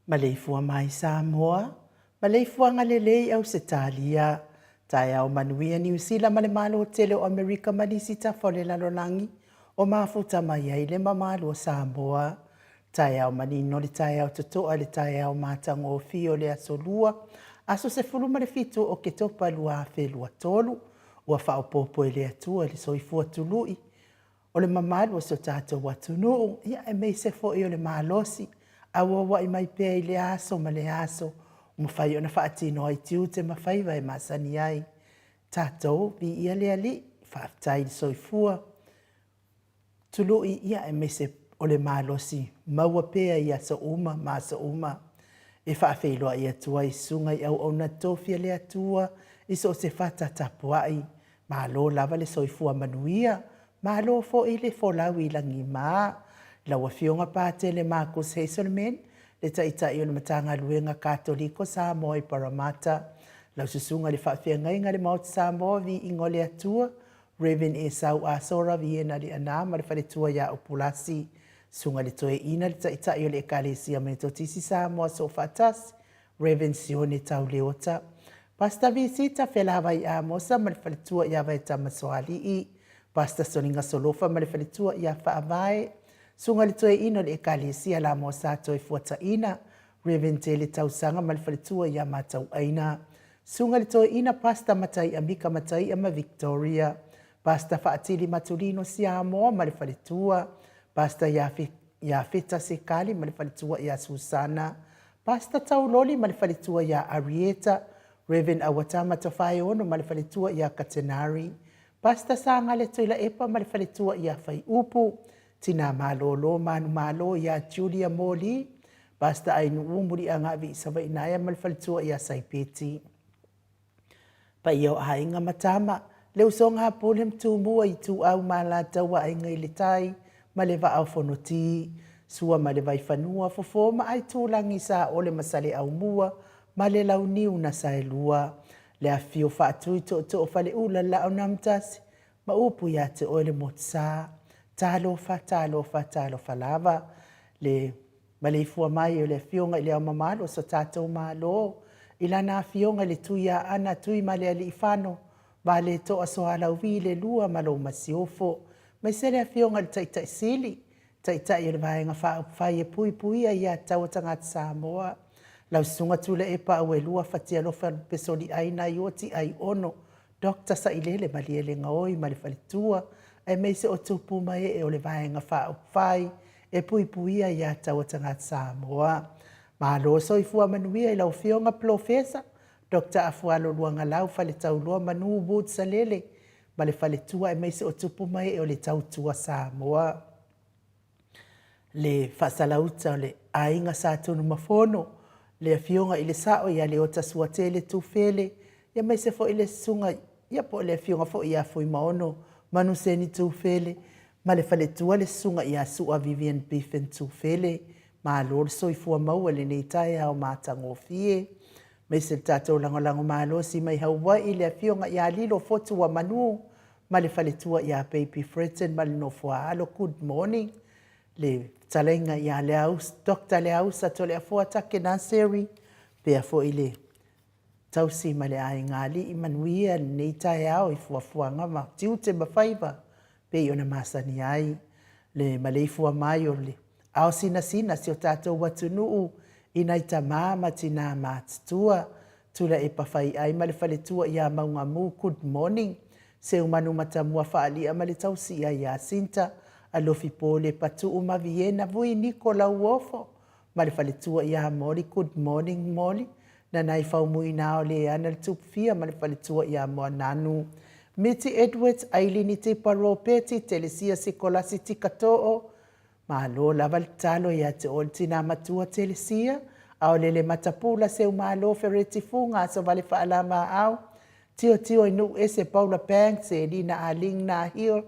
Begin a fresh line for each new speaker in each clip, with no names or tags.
Maleifua mai Samoa, maleifuaga lelei Ausetalia, taeao manuia Niu Sila ma le Malo tele o Amerika ma nisi tafa o le lalolagi o mafuta mai ai le mamalu o Samoa. Taeao manino le taeao totoa le taeao matagofie o le aso Lua, aso 17 o Oketopa 2023, ua faaopoopo e le Atua le soifua tului o le mamalu o si o tatou atunuu, ia aemaise foi o le malosi, auauai mai pea i lea aso ma lea aso, ua mafai ona faatino ai tiute ma faiva e masani ai tatou. Viia le Alii, faafetai i le soifua tului, ia aemaise o le malosi maua pea i aso uma ma aso uma e faafeiloai atu ai i susuga i auauna tofi a le Atua i so o se fata tapuai. Malo lava le soifua manuia, malo foi le folau i lagima. Lau Afioga Patele Marcus Hazelman, le Taitai o le Matagaluega Katoliko Samoa i Parramatta, lau Susuga i le Faafeagaiga i le Maota Samoa Viiga o le Atua, Rev. Esau Asora Viena Liana ma le Faletua ia Upulasi, Susuga i le Toeaina, le Taitai o le Ekalesia Metotisi Samoa Soofaatasi, Rev. Sione Tauleota, Pastor Visita Felavai Amosa ma le faletua ia Vaetama Soalii, Pastor Soliga Solofa ma le faletua ia Faavae, Susuga i le Toeaina o le Ekalesia Lamosa Toefuataina, Rev. Tele Tausaga ma le faletua ia Matauaina, Susuga i le Toeaina Pastor Mataia Mika Mataia ma Victoria, Pastor Faatili Matulino Siamoa ma le faletua, Pastor Iafeta Sekali ma le faletua ia Susana, Pastor Tauloli ma le faletua ia Arieta, Rev. Auatama Tofaeono ma le faletua ia Katenari, Pastor Sagale Tuilaepa ma le faletua ia Faiupu, Tina Malolo Manumalo ia Julia Moli, Pastor Ainuu Muliagavi Savainaea ma le faletua ia Saipeti. Paia o aiga ma tama, le usoga a Pule ma Tumua, Ituau ma Alataua, Aiga i le Tai ma le Vaa o Fonoti, Sua ma le Vaifanua, Fofo ma Aitulagi, Saole ma Saleaaumua ma le Launiu na Saelua. Le afifio faatui tootoo o Faleula le Laaunamtasi ma upu ia te oe le Motusa. Talofa, talofa, talofa lava. Le maleifua mai o le Afioga i Le Ao Mamalu o so tatou Malo, i Lana Afioga i le Tuiaana Tuimalealiifano Vaaletoa Sualauvi le II ma lou Masiofo, aemaise le Afioga i le Taitai Sili, Taitai o le Vaega Faaupufai e Puipuia Aia Tatau a Tagata Samoa, lau Susuga Tuilaepa Auelua Fatialofa Lupesoliai Naioti Aiono Dr. Sailele Malielegaoi ma le faletua, aemaise o tupu ma ee o le Vaega Faaupufai e Puipuia Aia Tatau a Tagata Samoa. Malo soifua manuia i lau Afioga Polofesa Dr. Afualo Luagalau Faletauloa Manu Wood Salele ma le faletua aemaise o tupu ma ee o le Tautua Samoa. Le faasalauta o le aiga Sa Tunumafono, le afioga i le Sao ia Leota Suatele Tufele, aemaise foi le susuga ia po o le afioga foi ia Fuimaono Manuseni Tufele ma le faletua le susuga ia Sua Vivian Biffen Tufele. Malo le soifua maua i lenei taeao matagofie. Aemaise le tatou lagolago malosi mai Hawaii le afioga ia Lilo Fotuamanu ma le faletua ia Baby Fredson ma le nofo a alo. Good morning. Le fetalaiga ia Leausa, Dr. Leausa Toleafoa Take Naseri, pea foi le tausi ma le aiga alii manuia lenei taeao i fuafuaga ma tiute ma faiva pei ona masani ai le maleifua mai o le ao sinasina si o tatou atunuu i nai tamā ma tinā matutua. Tuilaepa Faiai ma le faletua ia Maugamu, good morning. Seumanu Matamua Faalia ma le tausi ia Iasinta, Alofi Pole Patuu ma Viena, Vui Niko Lauofo ma le faletua ia Moli, good morning Moli. Nanai Faumuina o Leana le Tupufia ma le faletua ia Moananu. Miti Edwards, Ailini Tipa Ropeti, Telesia Sikolasi Tikatoo, Malo lava le tatalo ia te oe le tina matua Telesia, Aolele Matapula Seumalo Fereti Fuga Asovale Faalamaau, Tiotio i Nuu Ese Paula Banks Elina Aling Nahil,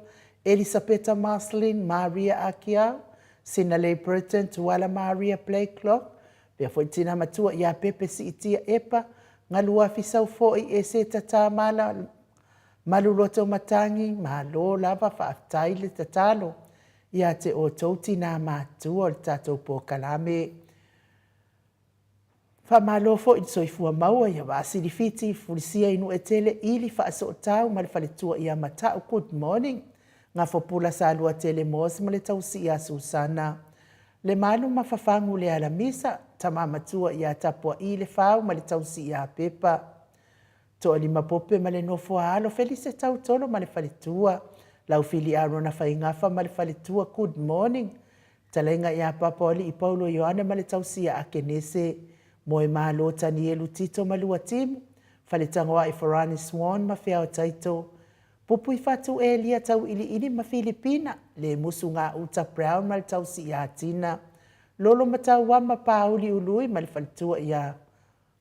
Elisapeta Marceline Maria Akiau, Sinalei Burton Tuala Maria Blakelock, pea foi le tina matua ia Pepe Siitia Epa, Galuafi Saufoi Eseta Tamala Maluloto Matangi, malo lava faafetai le tatalo ia te outou tinā matutua o le tatou polokalame. Faamalo foi le soifua maua ia Vaasilifiti, Fulisia i Nuuetele, Ili Faasootau ma le faletua ia Mata'u, good morning. Gafopula Saluatele Moss ma le tausi ia Susana. Lemalu ma Fafagu Lealamisa, tama matua ia Tapua'i Lefau ma le tausi ia Pepa. Toalima Pope ma le nofo a alo, Felise Tautolo ma le faletua, Laufili Arona Faigafa ma le faletua, good morning. Fetalaiga ia Papaoalii Paulo Ioane ma le tausi ia Akenese, Moemalo Tanielu Tito ma Luatimu, Faletagoai Farani Swan ma Feao Taito, Pupuifatu Elia Tauiliili ma Filipina, Lemusu Gauta Brown ma le tausi ia Tina, Lolo Matauama Pauli Ului ma le faletua ia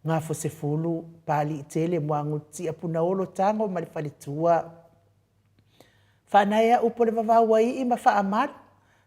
Gafosefulu, Paaliitele, Muagututia, Punaolo, Tago ma le faletua. Faanaea upu o le vavau ai ma faamalu,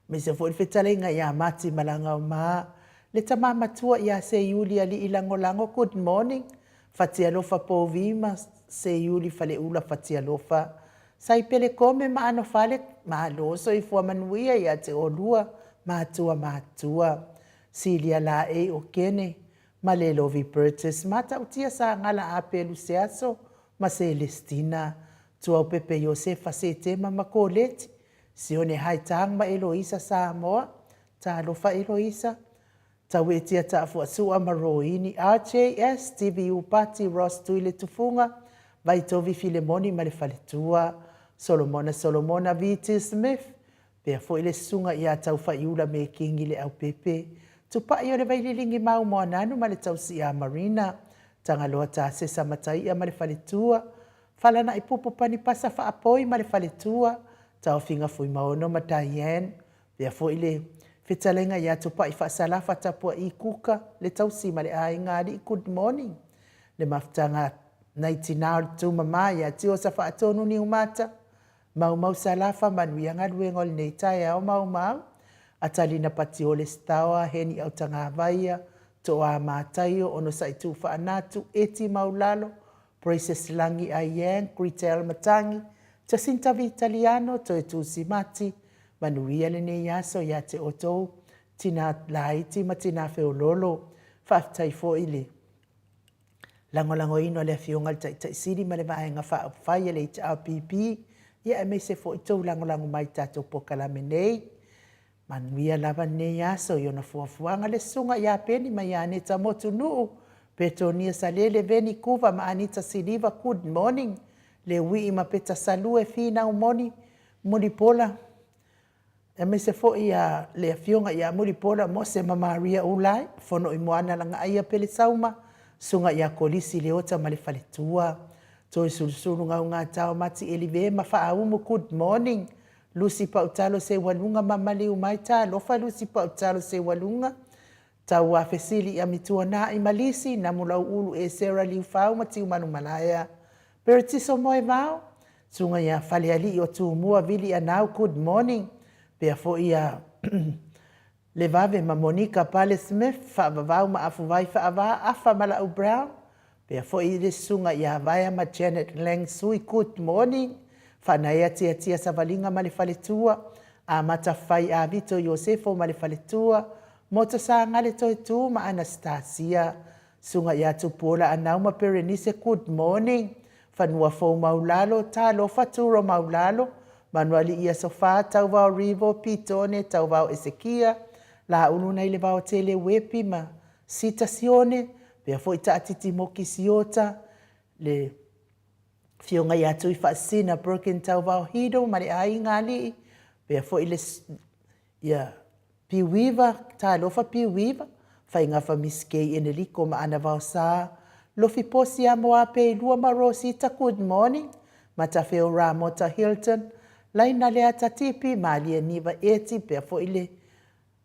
aemaise foi le fetalaiga ia Mati Malagaoma, le tama matua ia Seiuli Alii Lagolago, good morning, Fatialofa Povi ma Seiuli Faleula Fatialofa, Saipele Kome ma Anofale, malo soifua manuia ia te oulua matua matutua, Silia Laei o Kene, ma Lelovi Burgess, Matautia Sagala Apelu Seaso ma Celestina, Tuaupepe Iosefa Setema ma Koleti, Sione Haitang ma Eloisa Samoa, Talofa Eloisa, Tauetia Taafuasua ma Roini, RJS, TVU Pati, Ross Tuile Tufunga, Vaitovi Filemoni ma le faletua, Solomona Solomona VT Smith, Pea foi le susuga ia Taufaiula Mekingi Leaupepe, Tupai o le Vaililingi Mau Moananu ma le tausi ia Marina, Tagaloa Tasesa Mataia ma le faletua, Falanaipupu Panipasa Faapoi ma le faletua, Taofiga Fuimaono ma Diane, Pea foi le fetalaiga ia Tupai Faasalafa Tapua'i Kuka, le tausi ma le aiga alii Good morning. Le mafutaga nai tina o le tumama ia Tiosa Faatonu Niumata, Maumau Salafa manuia galuega o lenei taeao Maumau, Atalina Patiole Sitaoa Heni Autagavaia, Toa Mataio Onosai Tuufaanatu, Eti Maulalo, Precious Lagi Aiyang, Gretel Matangi, Jacinta Vitaliano, Toetusi Mati, Manuia lenei aso ia te outou, tina laiti ma tina feololo. Faafetai foi i le lagolagoina o le Afioga i le Taitai Sili ma le Vaega Faaupufai a le HRPP, ia aemaise foi tou lagolago mai i tatou polokalame nei. Manuia lava lenei aso i ona fuafuaga. Le Susuga ia Peni ma Ianeta Motunuu, Petonia Salele, Veni Kuva ma Anita Siliva, good morning. Leuii ma Peta Salue, Finau Moni, Mulipola, aemaise foi ia le Afioga ia Mulipola Mose ma Maria Ulai, Fonoimoana Lagaaia Pelesauma, Susuga ia Kolisi Leota ma le faletua, Toesulusulu Gaugatao Mati Elive ma Faaumu, good morning. Lusi Pautalo Seualuga ma maliu mai, talofa Lusi Pautalo Seualuga, Tauafesili i Amituanai ma Lisi, Namulauulu Esera Liufau ma Tiumanumalaea, Peretiso Moevao, Susuga ia Falealii o Tumua Vili Anau, good morning. Pea foi ia Levave ma Monika Pale Smith, Faavavau ma Afuvai Faava, Afa ma Lau Brown, pea foi le Susuga ia Vaea ma Janet Lang Sui, good morning. Faanaea Tiatia Savaliga ma le faletua, Amata Fai Avito Iosefo ma le faletua, Moto Sagale Toetu ma Anastasia, Susuga ia Tupuola Anau ma Perenise, good morning. Fanua Fou Maulalo, Talofa Turo Maulalo, Manualii Aso Fa, Tauvao Rivo, Pitone, Tauvao Esekia, Laulu nai le Vaotele Uepi ma Sita Sione, pea foi Taatiti Moki Siota, le Afioga ia Tuifaasisina Broken Tauvao Hido ma le Aiga Alii, pea foi le ia Piuiva, Talofa Piuiva, Faigafa Miss Kay Eneliko ma Ana Vaosa, Lofi Posi Amoa Peilua ma Rosita Good morning, Matafeo Ramota Hilton, Laina Leata Tipi, Malie Niva Eti, pea foi le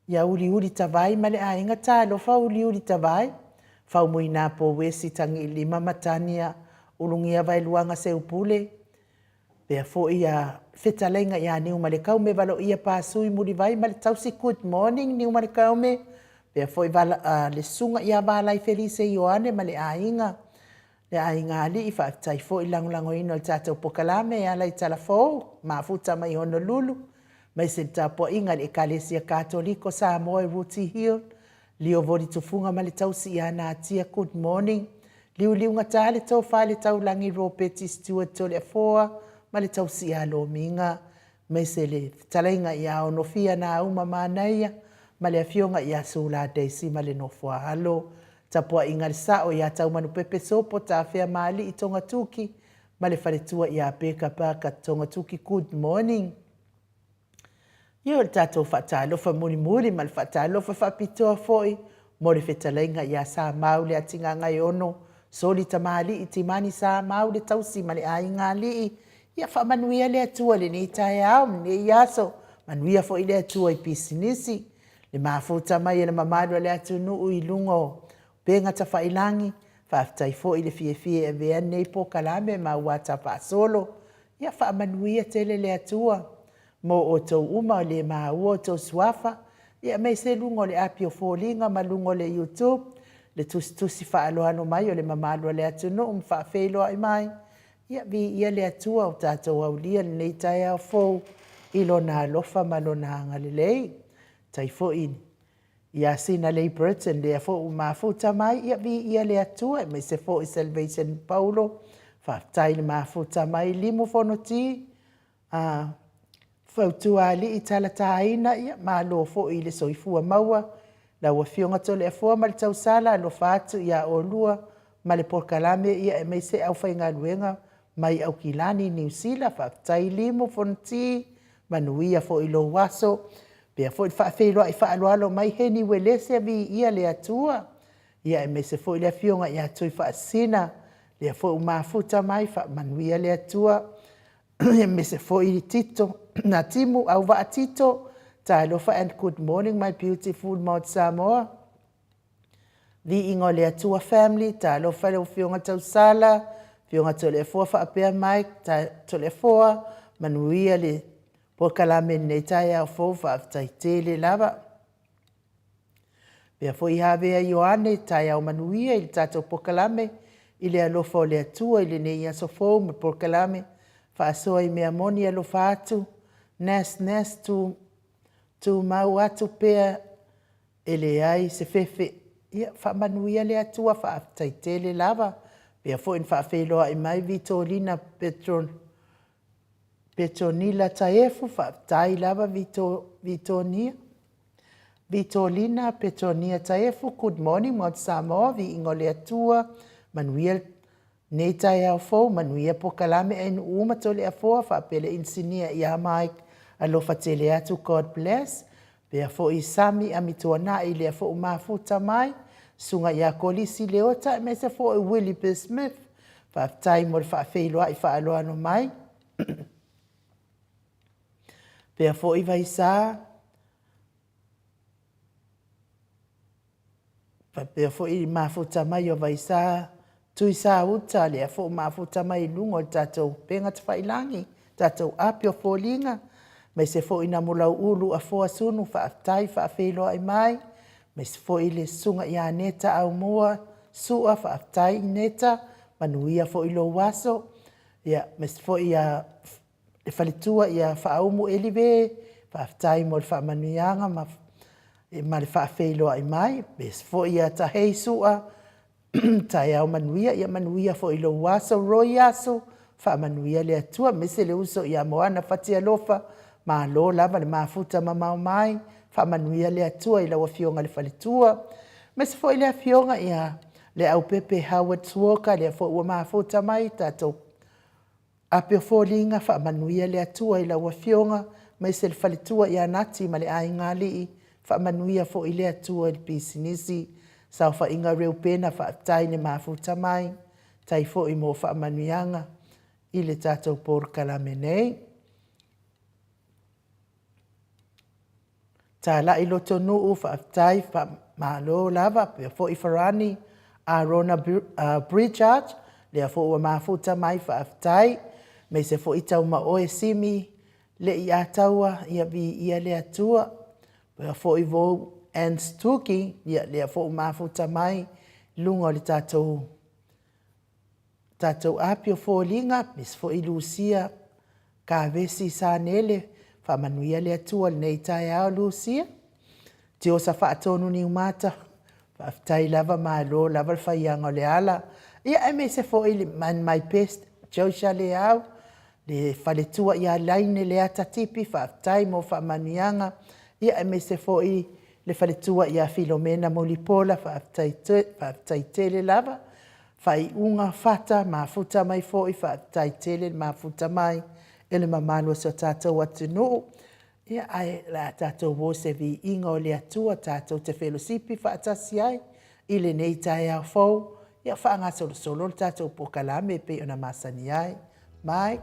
ia Uliuli Tavai ma le aiga Talofa Uliuli Tavai, Faumuina Pouesi Tagiilima ma Tania Ulugia Vaeluaga Seupule, Pea foi ia fetalaiga ia Niumalekaume Valoia Pasui Mulivai ma le tausi Good morning Niumalekaume. Pea foi vala, uh, le susuga ia Valai Felise Ioane ma le aiga le aiga alii faafetai foi lagolagoina o le tatou pokalame e ala i Talafou mafuta mai Honolulu mai se tapuaiga i le Ekalesia Katoliko Samoa i Rooty Hill Lio voli tufuga ma le tausi ia Natia good morning. Liuliugata le tofa i le taulagi Ropeti Stewart Toleafoa ma le tausi ia Lomiga maise le fetalaiga ia Onofia Nauma Manaia ma le afioga ia Sula Daisy ma le nofoaalo. Tapuaiga le sao ia Taumanupepe Sopo Tafea Maalii Togatuki ma le faletua ia Peka Parker Togatuki good morning. Ia o le tatou faatalofa mulimuli ma le faatalofa faapitoa foi mo le fetalaiga ia Samau le Atigagaeono, Soli Tamalii, Timani Samau le tausi ma le aiga alii. Ia faamanuia le Atua i lenei taeao ma lenei aso. Manuia foi le Atua i pisinisi, le mafuta mai e le mamalu o le atunuu i luga o upega tafailagi. Faafetai foi le fiafia e avea lenei polokalame ma ua tafaasolo. Ia faamanuia tele le Atua mo outou uma o le maua outou suafa, ia aemaise luga o le api o foliga ma luga o le YouTube, le tusitusi faaaloalo mai o le mamalu o le atunuu ma faafeiloai mai. Ia viia le Atua o tatou aulia lenei taeao fou i Lona alofa ma Lona agalelei. Tai foi ia Sina Lei Burton, lea foi ua mafuta mai, ia viia le Atua, aemaise foi Salvation Paulo, faafetai le mafuta mai, Limu Fonoti, a fautua alii talataina, ia malo foi i le soifua maua, lau Afioga Toleafoa ma le tausala, alofa atu ia oulua ma le polokalame, ia aemaise aufaigaluega mai Aukilani, Niu Sila, faafetai Limu Fonoti, manuia foi lou aso. Pea foi le faafeiloai faaaloalo mai Heni Uelese, viia le Atua. Ia aemaise foi le afioga ia Tuifaasisina, lea foi ua mafuta mai, faamanuia le Atua. Aemaise foi Tito, na Timu, Auvaa Tito, talofa and good morning my beautiful Maud Samoa. Viiga o le Atua family, talofa i lau Afioga Tausala, Afioga Toleafoa faapea Mike Toleafoa, manuia le polokalame i lenei taeao fou, faafetai tele lava. Pea foi Havea Ioane, taeao manuia i le tatou polokalame. i le alofa o le Atua i lenei aso fou ma polokalame faasoa i mea moni. Alofa atu Nes Nes tu, tumau atu pea e leai se fefe. Ia faamanuia le Atua, faafetai tele lava. Pea foi na faafeiloai mai Vitolina Petronila Taefu, faafetai lava Vitonia. Vitolina Petronia Taefu, good morning Maota Samoa, viiga o le Atua, manuia lenei taeao fou, manuia polokalame ainuu uma Toleafoa faapea le inisinia ia Mike, alofa tele atu, God bless. Pea foi Sami Amituanai, lea foi ua mafuta mai, susuga ia Kolisi Leota, aemaise foi Willie B. Smith, faafetai mo le faafeiloai faaaloalo mai. Pea foi Vaisa, faapea foi mafuta mai o Vaisa Tuisauta, lea foi ua mafuta mai i luga o le tatou upega tafailagi, tatou api o foliga, aemaise foi Namulauulu Afoa Sunu, faafetai faafeiloai mai, aemaise foi le susuga ia Neta Aumua Sua, faafetai Neta, manuia foi lou aso. Ia, aemaise foi ia le faletua ia Faaumu Elive, faafetai mo le faamanuiaga ma le faafeiloai mai. Aemaise foi ia Tahei Sua, taeao manuia, ia manuia foi i lou aso Roy Aso, faamanuia le Atua, aemaise le uso ia Moana Fatialofa, malo lava le mafuta mamao mai, faamanuia le Atua i lau Afioga i le faletua. Aemaise foi le Afioga ia Leaupepe Howard Suoka, lea foi ua mafuta mai tatou api o foliga, faamanuia le Atua i lau Afioga, aemaise le faletua ia Nati ma le aiga alii, faamanuia foi le Atua i le pisinisi. Saofaiga Reupena, faafetai le mafuta mai, faafetai foi mo faamanuiaga i le tatou polokalame nei. Talai Lotonuu, faafetai, faamalo lava, faapea foi Farani Arona Bridgard, lea foi ua mafuta mai, faafetai. Aemaise foi Taumaoe Simi Leiataua, ia viia le Atua. Faapea foi Vou and Stuki, ia lea foi ua mafuta mai i luga o le tatou api o foliga, aemaise foi Lusia Kavesi Sanele, faamanuia le Atua i lenei taeao Lusia. Tiosa Faatonu Niumata, faafetai lava, malo lava le faiaga o le ala. Ia aemaise foi le man my best, Joshua Leao, le faletua ia Laine Leata Tipi, faafetai mo faamanuiaga. Ia aemaise foi le faletua ia Filomena Mulipola, faafetai tele lava. Faaiuga Fata, mafuta mai foi, faafetai tele le mafuta mai e le mamalu o si o tatou atunuu. Ia, ae o le a tatou o i se viiga o le Atua tatou te felosipi faatasi ai i lenei taeao fou. Ia faagasolosolo le tatou polokalame e pei ona masani ai. Mai.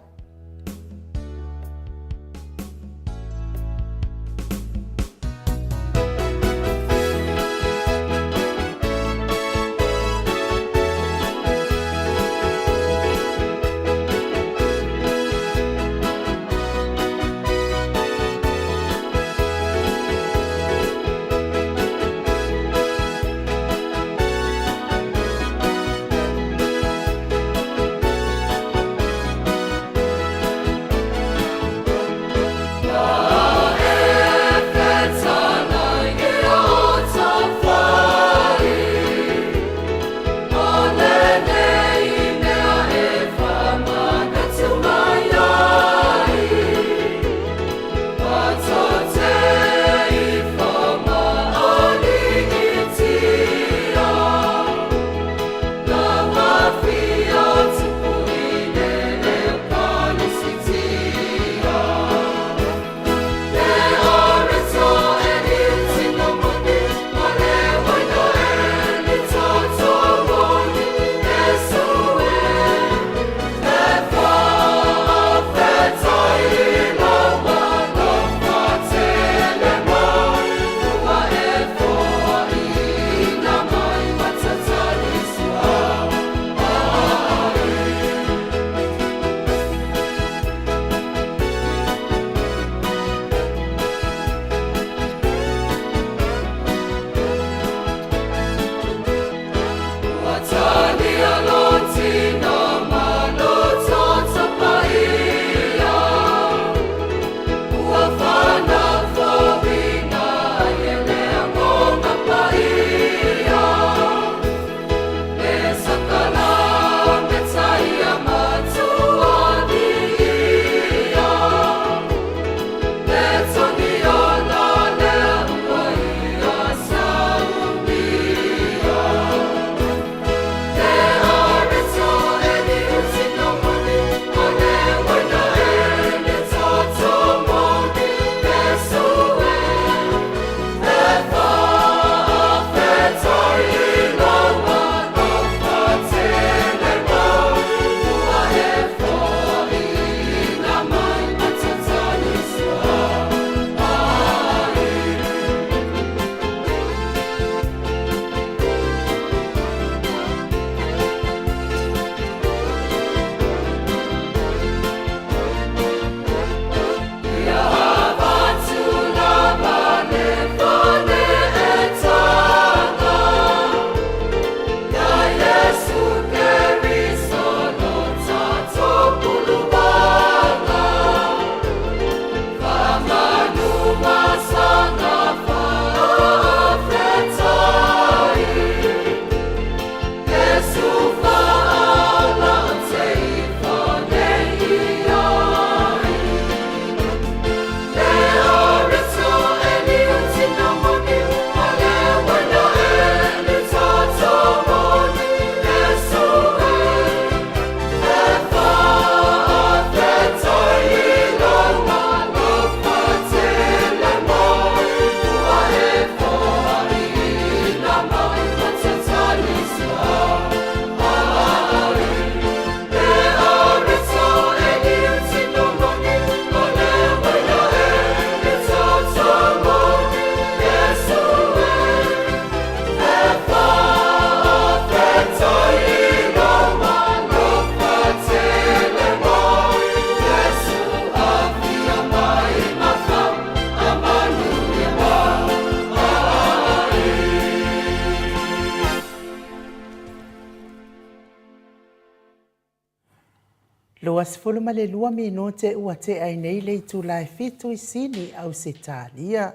22 minute ua tea ai nei le itula e fitu i Sini, Ausetalia.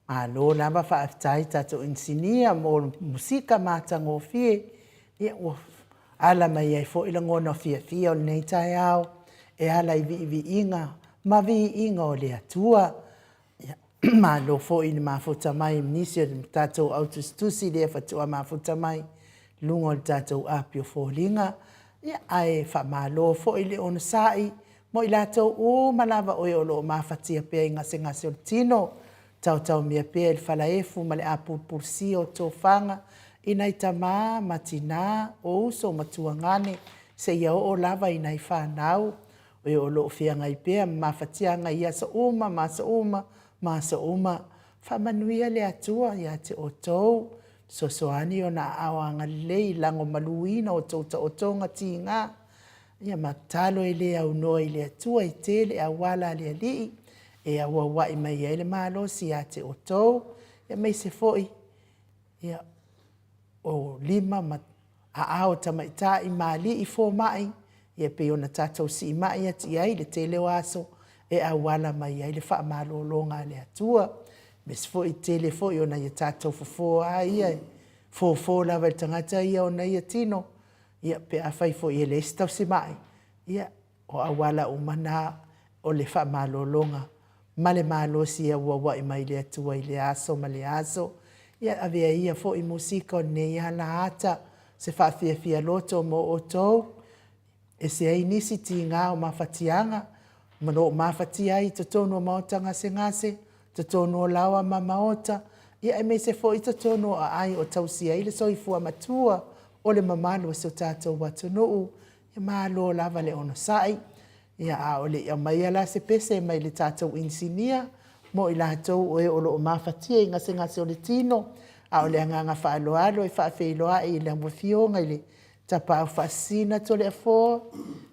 Malo lava faafetai tatou inisinia mo musika matagofie, ia ua ala mai ai foi lagona fiafia o lenei taeao e ala i viiviiga ma viiga o le Atua. Ia, malo foi i le mafuta mai i nisi o le tatou au tusitusi lea faatoa mafuta mai i luga o le tatou api o foliga. Ia, ae faamalo foi le onosai mo i latou uma lava o e o lo o mafatia pea i gasegase o le tino, taotaomia pea i le falaefu ma le apulupulusia o tofaga i nai tama ma tina, o uso ma tuagane, seia oo lava i nai fanau, e o lo o feagai pea ma mafatiaga i aso uma ma aso uma ma aso uma. Faamanuia le Atua ia te outou, fesoasoani ona aao agalelei i lagomaluina o outou taotoga tiga, ia ma tatalo e le aunoa i le Atua e tele auala a le Alii e auauai mai ai le malosi ia te outou, aemaise foi ia, o lima ma aao o tamaitai ma alii fomai, e pei ona tatou siimai atu i ai i le tele o aso e auala mai ai le faamalologa a le Atua. Aemaise foi o le tele foi o nai a tatou fofo lava ia e fofo lava e le tagata ia ona ia tino, ia pe afai foi e leai se tausimai, ia o auala uma na o le faamalologa ma le malosi e auauai mai le Atua i lea aso ma lea aso. Ia avea ia foi musika o lenei ala ata se faafiafia loto mo outou, ese ai nisi tiga o mafatiaga ma lo o mafatia ai i totonu o maota gasegase, totonu o laoa ma maota, ia aemaise foi totonu o aai o tausia ai le soifua matua o le mamalu o si o tatou atunuu. Ia malo lava le onosai. Ia, a o le i aumaia la se pese mai le tatou inisinia mo i latou o e o lo o mafatia i gasegase o le tino, a o le agaga faaaloalo e faafeiloai i lau Afioga i le Tapaau Faasisina Toleafoa,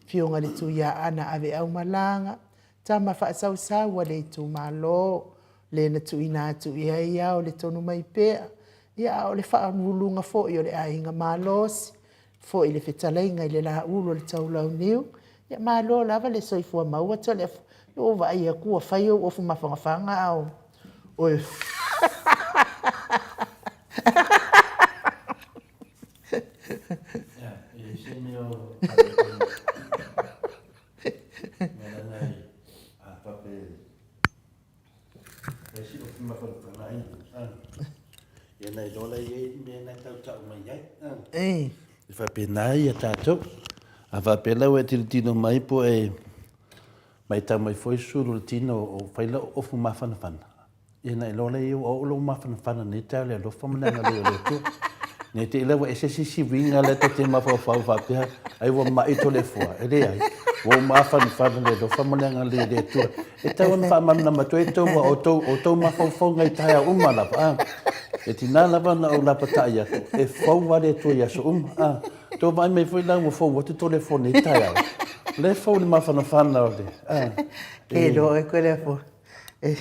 Afioga i le Tuiaana Aveau Malaga, tama faasausau a le itumalo, le na tuuina atu i ai ao le tonu mai pea, ia a o le faauluuluga foi o le Aiga Malosi, foi le fetalaiga i le Laulu o le Taulauniu. Ia malo lava le soifua maua Toleafoa. Ua ou vaai atu ua fai ou ofu mafanafana a o oe.
Ia na iloa la i ai mea na tau tau mai ai. E faapena ia tatou. A faapea la ua e tilotilo mai po e matau mai foi sulu o le tino o fai lau ofu mafanafana, ia na iloa la i ai ua oo lou mafanafana nei taeao i le alofa ma le agalelei o le Atua. Ne i te i la ua ese se isi uiga lea ta te mafaufau faapea ai ua mai Toleafoa. E leai, ua ou mafanafana i le alofa ma le agalelei o le Atua. E tatau ona faamalamalama atu ai outou aua o outou, o outou mafaufauga i taeao uma lava, a. E tiga lava ona ou lapatai atu, e fou lava le Atua i aso uma, a. Tou vaai mai foi la ua fou atu Toleafoa nei taeao. O lea e fou i le mafanafana o le, a.
Ke iloa oe Toleafoa, e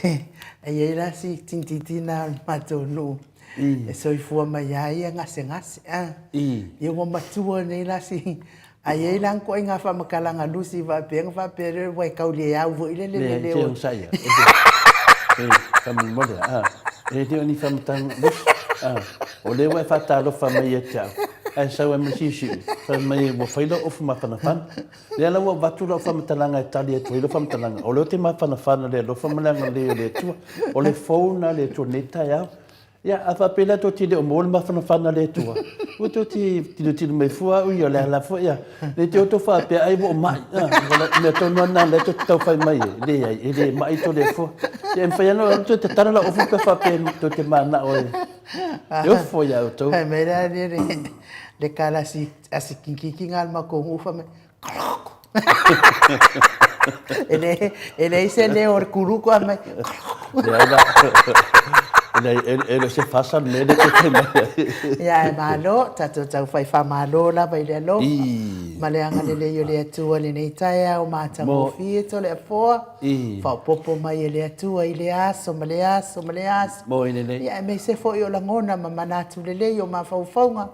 i ai la si tinitina o le matou nuu e soifua mai lava ia gasegase, a. Ia ua matua nei la si A i ai la ni ituaiga faamatalaga lusi faapea ona faapea lea ua e tau le au foi lele le leo.
Leai, onosai ia. E, faamolemole, a, e le o ni faamatalaga lusi. A, o lea ua e faatalofa mai ia te au, ae sau ai ma siusiu, fai mai ua fai lau ofu mafanafana. Lea la ua avatu lau faamatalaga e tali atu ai lau faamatalaga, o lea ou te mafanafana i le alofa ma le agalelei o le Atua. O le fou lena a le Atua i lenei taeao. Ia, a faapea la tou te le o maua le mafanafana a le Atua, ua tou te tilotilo mai fua au ia, o le a la foi ia. Ne i te i ua tou faapea ai ua ou mai. A, o le mea tonu lava lena o lea tou te tau fai mai ai. Leai, e le mai Toleafoa. Ia, e mafai lava ona toe tatala lau ofu pe a faapea tou te mananao e ofo ia outou.
Fai mai la le tala a si kinkiki na a le matou nuu, fai mai, Koloku. E leai se leo o le kuluku a mai, koloku.
Leai la. Leai, e le o se fasa le mea lea e te fai mai ai.
Ia, ae malo, tatou tau fai faamalo lava i le alofa ma le agalelei o le Atua i lenei taeao matagofie Toleafoa, faaopoopo mai e le Atua i lea aso ma lea aso ma lea aso. Ia, aemaise foi o lagona ma manatu lelei o mafaufauga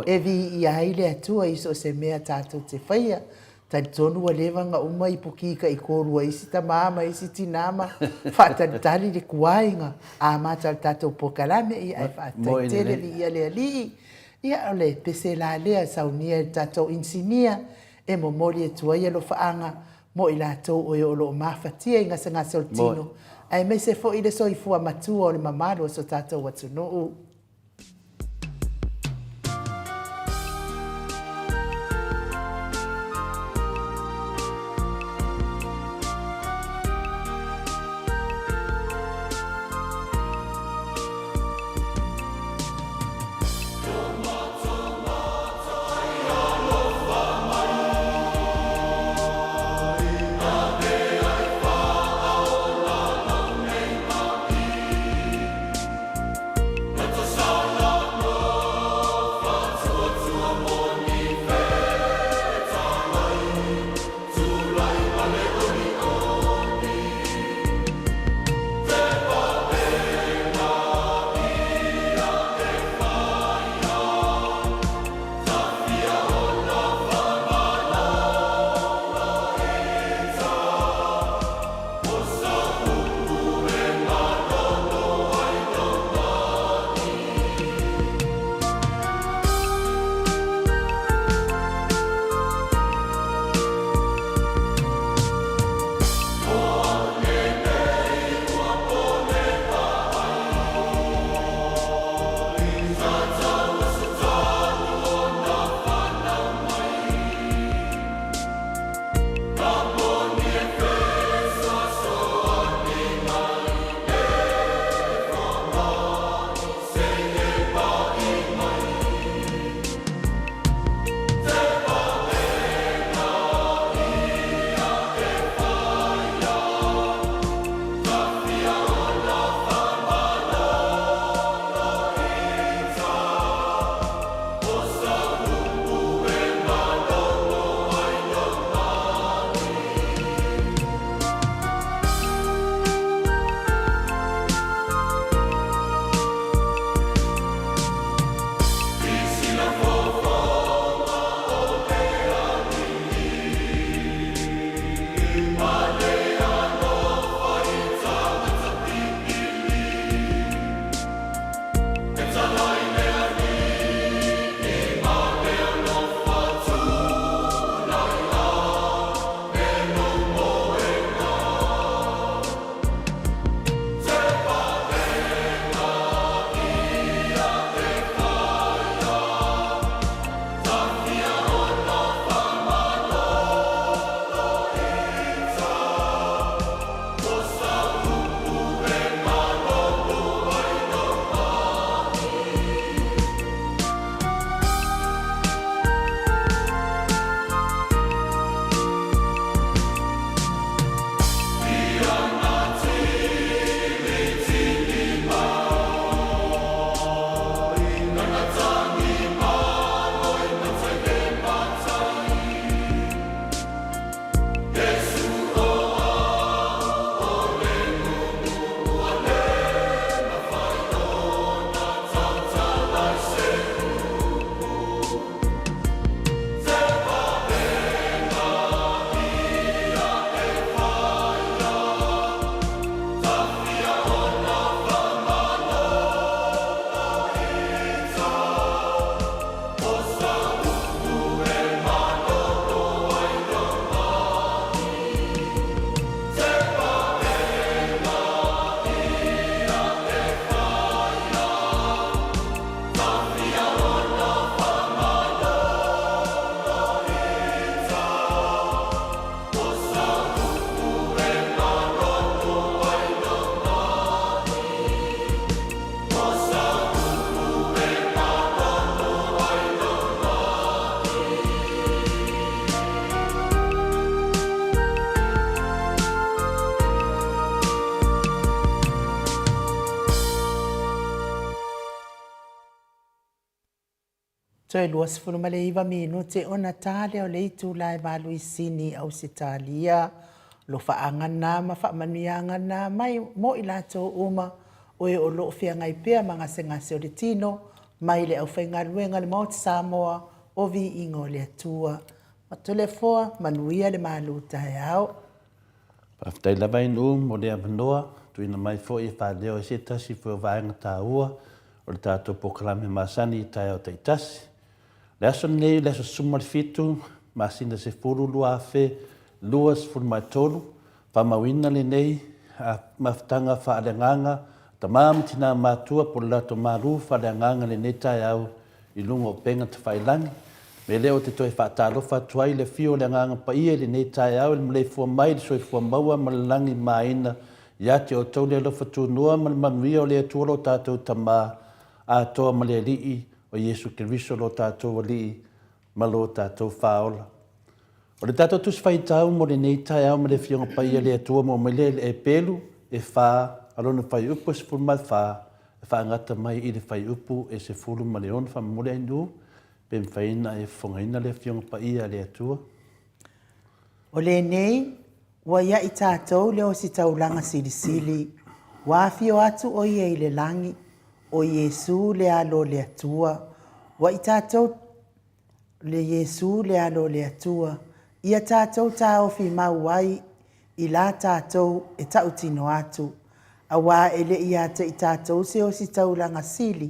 e viia ai le Atua i so o se mea tatou te faia. Talitonu ua leva ona uma ipuki taitolu a isi tama ma isi tina ma faatalitali le tuai na amata o le tatou polokalame, ia ae faafetai tele viia le Alii. Ia o le pese la lea e saunia e le tatou inisinia e momoli atu ai alofaaga mo i latou o e o lo o mafatia i gasegase o le tino, aemaise foi le soifua matua o le mamalu o so tatou atunuu. Toe 29 minute ona ta lea o le itula e valu i Sini, Ausetalia. Alofaaga na ma faamanuiaga na mai mo i latou uma o e o lo o feagai pea ma gasegase o le tino, mai le aufaigaluega a le Maota Samoa o Viiga o le Atua. Toleafoa, manuia le malu taeao.
Faafetai lava i nuu mo le avanoa, tuuina mai foi e faaleo ai se tasi foi o vaega taua o le tatou polokalame masani i taeao taitasi. O le aso lenei o le aso 17, masina 10, 2023, faamauina lenei mafutaga faaleagaga a tama ma tina matutua po o le latou malu faaleagaga i lenei taeao i luga o upega tafailagi. O le mea lea ou te toe faatalofa atu ai i le afio o le Agaga Paia i lenei taeao i le maleifua mai i le soifua maua ma le lagi maina ia te outou le alofa tunoa ma le manuia o le Atua lo tatou Tama atoa ma le Alii o Iesu Keriso lo tatou Alii ma lo tatou Faaola. O le tatou Tusi Faitau mo lenei taeao ma le Afioga Paia le Atua mo mai lea i le Epelu e fa a lona fuaiupu e 14 e faagata mai i le fuaiupu e 16. Faamolemole Ainuu pe mafai ona e fofogaina le Afioga Paia a le Atua.
O lenei, ua ia i tatou le ositaulaga silisili, ua afio atu o ia i le lagi, o Iesu le Alo o le Atua, ua i tatou le Iesu le Alo o le Atua, ia tatou taofi mau ai i la tatou e tautino atu, auā e le i ia te i tatou se ositaulaga sili,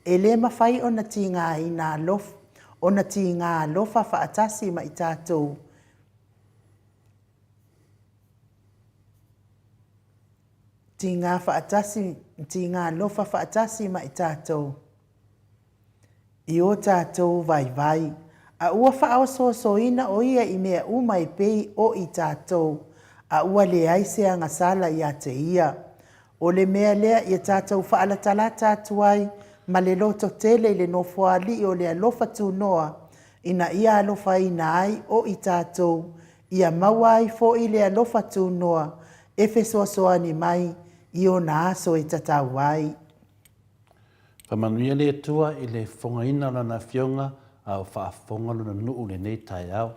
e le mafai ona tigaina alofa, ona tiga alofa faatasi ma i tatou tiga faatasi, tiga alofa faatasi ma i tatou i o tatou vaivai, a ua faaosoosoina o ia i mea uma e pei o i tatou, a ua leai se agasala ia te ia. O le mea lea ia tatou faalatalata atu ai ma le loto tele i le Nofoalii o le alofa tunoa, ina ia alofaina ai o i tatou, ia maua ai foi le alofa tunoa e fesoasoani mai i ona aso e tatau ai.
Faamanuia le Atua i le fofogaina o Lana Afioga a o faafofoga Lona nuu i lenei taeao.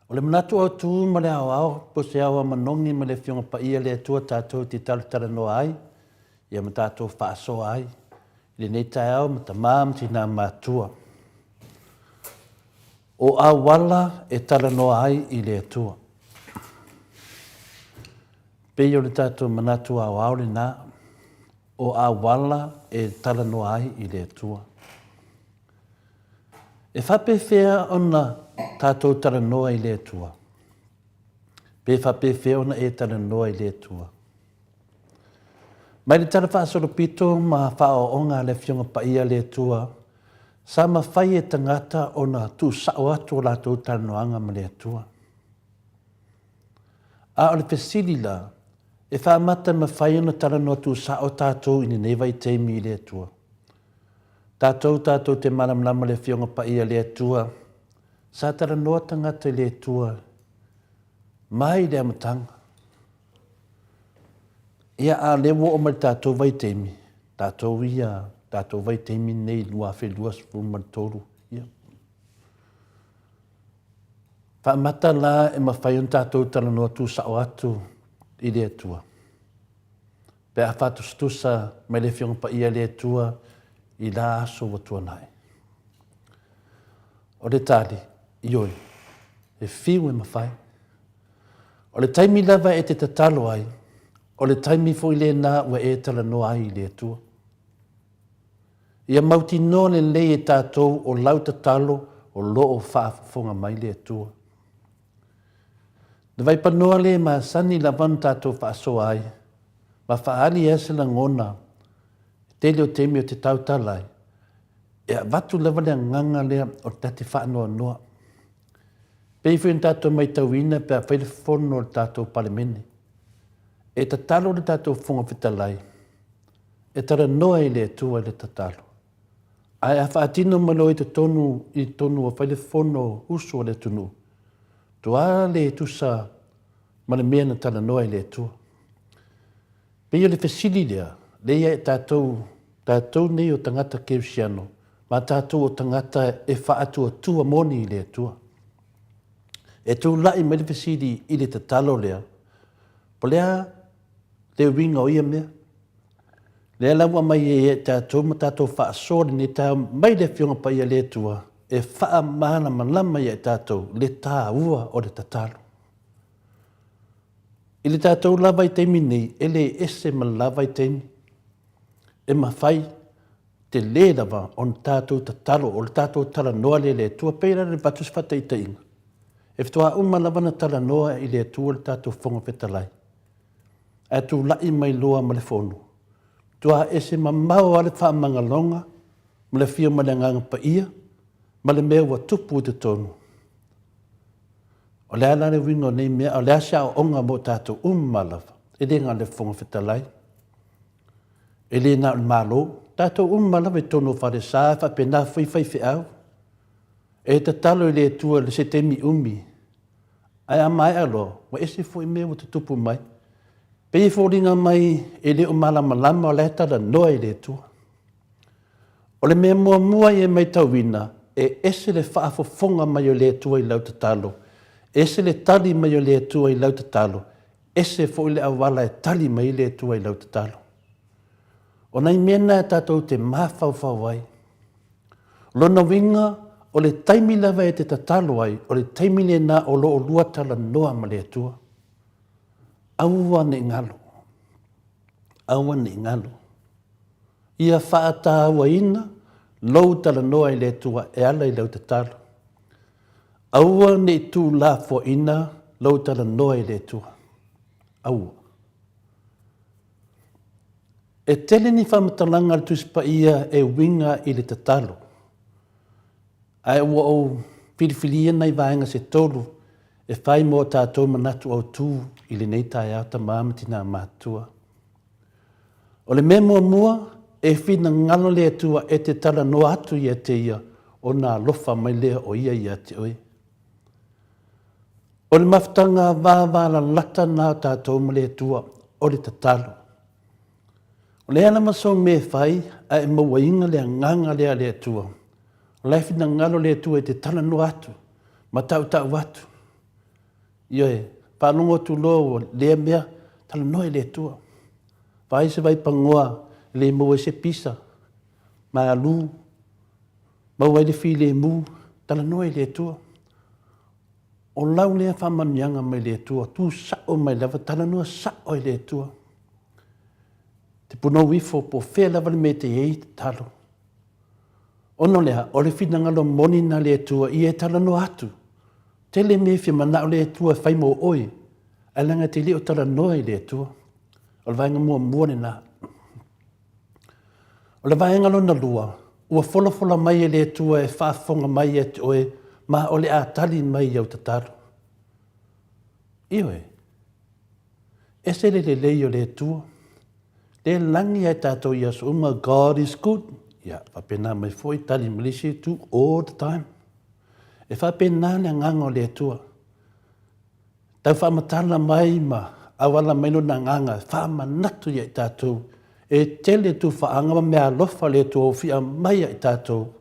O le manatu autu ma le aoao po o se ao a manogi ma le Afioga Paia le Atua tatou te talatalanoa ai ia ma tatou faasoa ai i lenei taeao ma tama ma tina matua. O auala e talanoa ai i le Atua. Pei o le tatou manatu aoao lena, o auala e talanoa ai i le Atua. E faapefea ona tatou talanoa i le Atua? Pe faapefea ona e talanoa i le Atua? Mai le Tala Faasolopito ma Faaoaoga a le Afioga Paia a le Atua, sa mafai e tagata ona tuusao atu o latou talanoaga ma le Atua. A o le fesili la, e faamata mafai ona talanoa tuusao tatou i lenei vaitaimi i le Atua? Tatou tatou te malamalama le Afioga Paia a le Atua, sa talanoa tagata i le Atua mai le amataga. Ia, a o lea ua oo mai i le tatou vaitaimi, tatou ia, tatou vaitaimi lenei 2023, ia. Faamata la e mafai ona tatou talanoa tuusao atu i le Atua. Pe a faatusatusa mai le Afioga Paia a le Atua i la aso ua tuanai. O le tali, ioe, e fiu e mafai. O le taimi lava e te tatalo ai, o le taimi foi lena ua e talanoa ai i le Atua. Ia mautinoa lelei e tatou o lau tatalo o lo o faafofoga mai le Atua. Le vaipanoa le masani lava ona tatou faasoa ai ma faaali ai se lagona i tele o taimi o te tautala ai, e avatu lava le agaga lea o le ta te faanoanoa. Pei foi ona tatou matauina pe a fai le fono a le tatou Palemene, e tatalo le tatou Fofoga Fetalai e talanoa i le Atua i le tatalo. Ae a faatino mai loa i totonu i totonu ua fai le fono usu a le atunuu, toa le tusa ma le mea na talanoa i le Atua. Pei o le fesili lea, lea ia e tatou, tatou nei o tagata kerisiano, ma tatou o tagata e faatuatua moni i le Atua. E tulai mai le fesili i le tatalo lea, po le a le uiga o ia mea? Lea la ua aumai ai e tatou ma tatou faasoa lenei taeao mai le Afioga Paia le Atua. e faamalamalama ia i tatou le tāua o le tatalo. I le tatou la vaitaimi nei, e le ese ma le la vaitaimi. E mafai tele lava ona tatou tatalo, o le tatou talanoa lea i le Atua. Pei la o le avatu se faataitaiga, e faatoa uma lava ona talanoa i le Atua le tatou Fofoga Fetalai, ae tulai mai loa ma le Fono, matua ese mamao lava le faamagaloga ma le afio mai le Agaga Paia ma le mea ua tupu i totonu. O le a la le uiga o nei mea, a o le a se aoaoga mo tatou uma lava, e le na o le Fofoga Fetalai, e le na o le Malo, tatou uma lava i totonu o falesa, e faapena foi faifeau. E tatalo i le Atua i se taimi umi, ae a maea loa, ua ese foi mea ua tutupu mai. Pei e foliga mai e le o malamalama o la e talanoa i le Atua. O le mea muamua ia e matauina, e ese le faafofoga mai o le Atua i lau tatalo, ese le tali mai o le Atua i lau tatalo, ese foi le auala e tali mai ai le Atua i lau tatalo. O nai mea na tatou te mafaufau ai. O lona uiga, o le taimi lava e te tatalo ai, o le taimi lena o lo o lua talanoa ma le Atua. Aua ne i galo. Aua ne i galo. Ia faatauaina lou talanoa i le Atua e ala i lau tatalo. Aua ne i tuulafoaina lou talanoa i le Atua. Aua. E tele ni faamatalaga a le Tusi Paia e uiga i le tatalo, ae ua ou filifilia nai vaega se tolu e fai mo a tatou manatu autu i lenei taeao tama ma tina matutua. O le mea muamua, e finagalo le Atua e te talanoa atu ia te Ia ona alofa mai lea o Ia ia te oe. O le mafutaga vavalalata na o tatou ma le Atua, o le tatalo. O le a lava sou mea e fai, a e mauaina le agaga lea a le Atua, o la e finagalo le Atua e te talanoa atu ma tautau atu. Ioe, faalogo atu loa ua lea mea, talanoa i le Atua. Vaai se vaipagoa e le maua ai se pisa, malu, maua ai le filemu, talanoa i le Atua. O lau lea faamanuiaga mai le Atua, tu sao mai lava, talanoa sao i le Atua. Te punou ifo po o fea lava le mea e te i ai, tatalo. Ona o le a? O le finagalo moni na le Atua ia e talanoa atu. Tele mea e fia manao le Atua e fai mo oe, ae leaga e te le o talanoa i le Atua. O le vaega muamua lena. O le vaega lona lua, ua folafola mai e le Atua e faafofoga mai ia te oe, ma o le a tali mai i au tatalo. Ioe. Ese le lelei o le Atua. Le lagi ai tatou i aso uma, God is good. Ia, faapena mai foi, tali ma le isi itu, all the time. E faapena le agaga o le Atua. Tau faamatala mai ma auala mai lona agaga e faamanatu ia i tatou. E tele tufaaga ma meaalofa le Atua ua fia mai ia i tatou,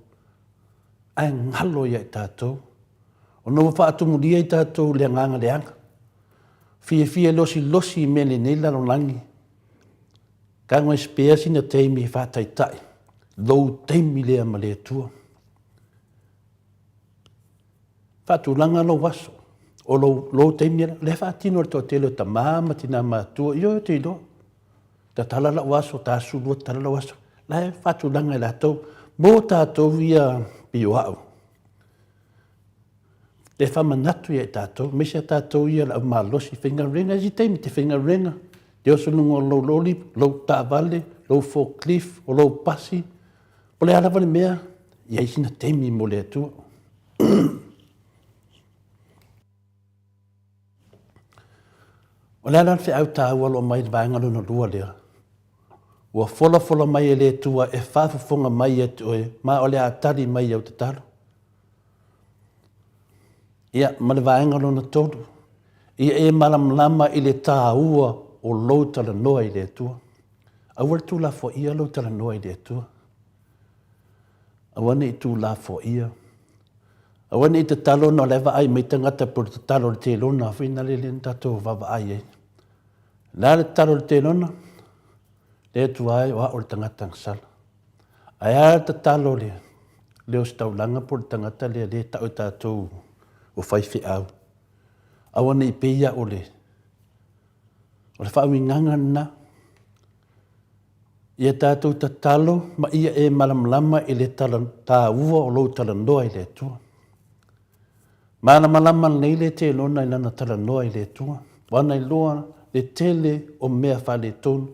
ae galo ia i tatou. Ona ua faatumulia i tatou le agaga leaga. Fiafia e losilosi i mea lenei lalolagi. Tago e spare sina taimi e faataitai lou taimi lea ma le Atua. Faatulaga lou aso, o lou, lou taimi lea faatino e le toatele o tama ma tina matua, ioe ou te iloa. Tatala lau aso, ta sulua tatala lau aso. La e faatulaga e latou. Mo tatou ia pei o au. Le faamanatu ia i tatou, aemaise a tatou ia le au malosi, faigaluega, isi taimi te faigaluega, te oso i luga o lou loli, lou taavale, lou forklift, o lou pasi, o le a lava le mea, i ai sina taimi mo le Atua. O le a la le feau taua o lo o mai i le vaega lona lua lea? Ua folafola mai e le Atua e faafofoga mai ia te oe, ma o le a tali mai i au tatalo. Ia, ma le vaega lona tolu, ia e malamalama i le taua o lou talanoa i le Atua. Aua le tuulafoaia lou talanoa i le Atua. Aua ne i tuulafoaia. Aua ne i tatalo ona o la e vaai mai tagata po o le tatalo a le telona foi na lele na tatou vaavaai ai. O le a le tatalo a le telona? Le Atua e, o au o le tagata na sala. Ae a le tatalo le le ositaulaga po o le tagata lea lea e tau e tatou o faifeau. Aua ne i pei ia o le o le faauigaga lena. Ia tatou tatalo ma ia e malamalama i le tala taua o lou talanoa i le Atua. Malamalama lelei le Telona i lana talanoa i le Atua. Ua na iloa le tele o mea faaletonu,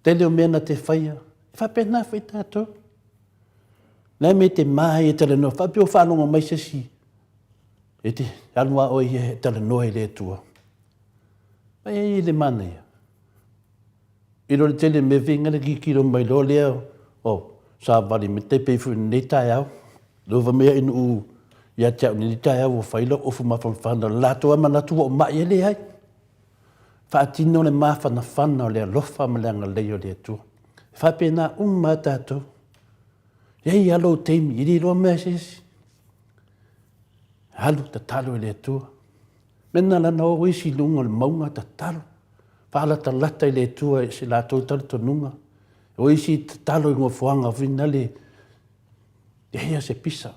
tele o mea na te faia. E faapena foi tatou. Le a mea e te ma ai e talanoa, faapea ua faalogo mai se isi e te alu lava oe ia e talanoa i le Atua. Ai ai le manaia. I lo le tele mea feinga le tilotilo mai loa lea o savali mai tai pei foi i lenei taeao. Lova mai ai nuu ia te au i lenei taeao ua fai lau ofu mafanafana. O le latou lava manatu ua ou mai, e leai. Faatino le mafanafana o le alofa ma le agalelei o le Atua. E faapena uma lava tatou. E i ai lava lou taimi, e le iloa mea a se isi. Alu tatalo i le Atua. Mea lena lana o isi i luga o le mauga tatalo. Faalatalata i le Atua i se latou talitonuga. O isi tatalo i nofoaga foi na le e ia se pisa.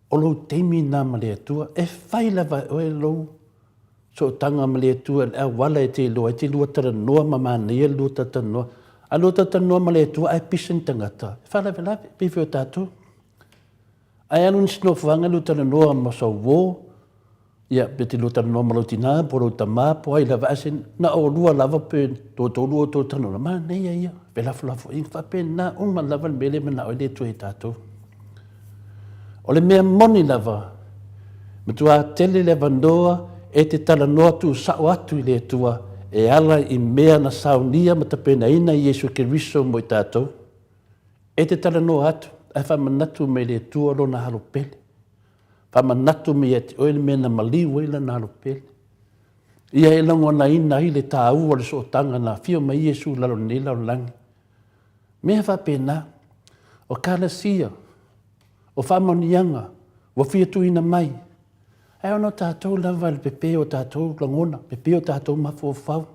O lou taimi lena ma le Atua, e fai lava e oe lou sootaga ma le Atua i le auala e te iloa ai, e te lua talanoa ma manaia le lua talatalanoa. A lua talatalanoa ma le Atua ae pisa ni tagata, e faalavelave, pei foi o tatou. Ae alu nisi nofoaga lua talanoa ma sou uo, ia, pe te lua talanoa ma lou tina, po o lou tama, po o ai lava, ae se na o oulua lava pe toatolu outou talanoa, manaia ia, felafolafoaiga, faapena uma lava le mea lea e manao ai le Atua i tatou. O le mea moni lava, matua tele le avanoa e te talanoa tuusao atu i le Atua e ala i mea na saunia ma tapenaina e Iesu Keriso mo i tatou. E te talanoa atu ae faamanatu mai le Atua lona alo pele. Faamanatu mai ia te oe le mea na maliu ai lana alo pele. Ia e lagonaina ai le taua o le sootaga na afio mai Iesu i lalo o lenei lalolagi. Mea faapena, o kalasia, o faamanuiaga ua fia tuuina mai, ae ona o tatou lava le pepe o tatou lagona, pepe o tatou mafaufau.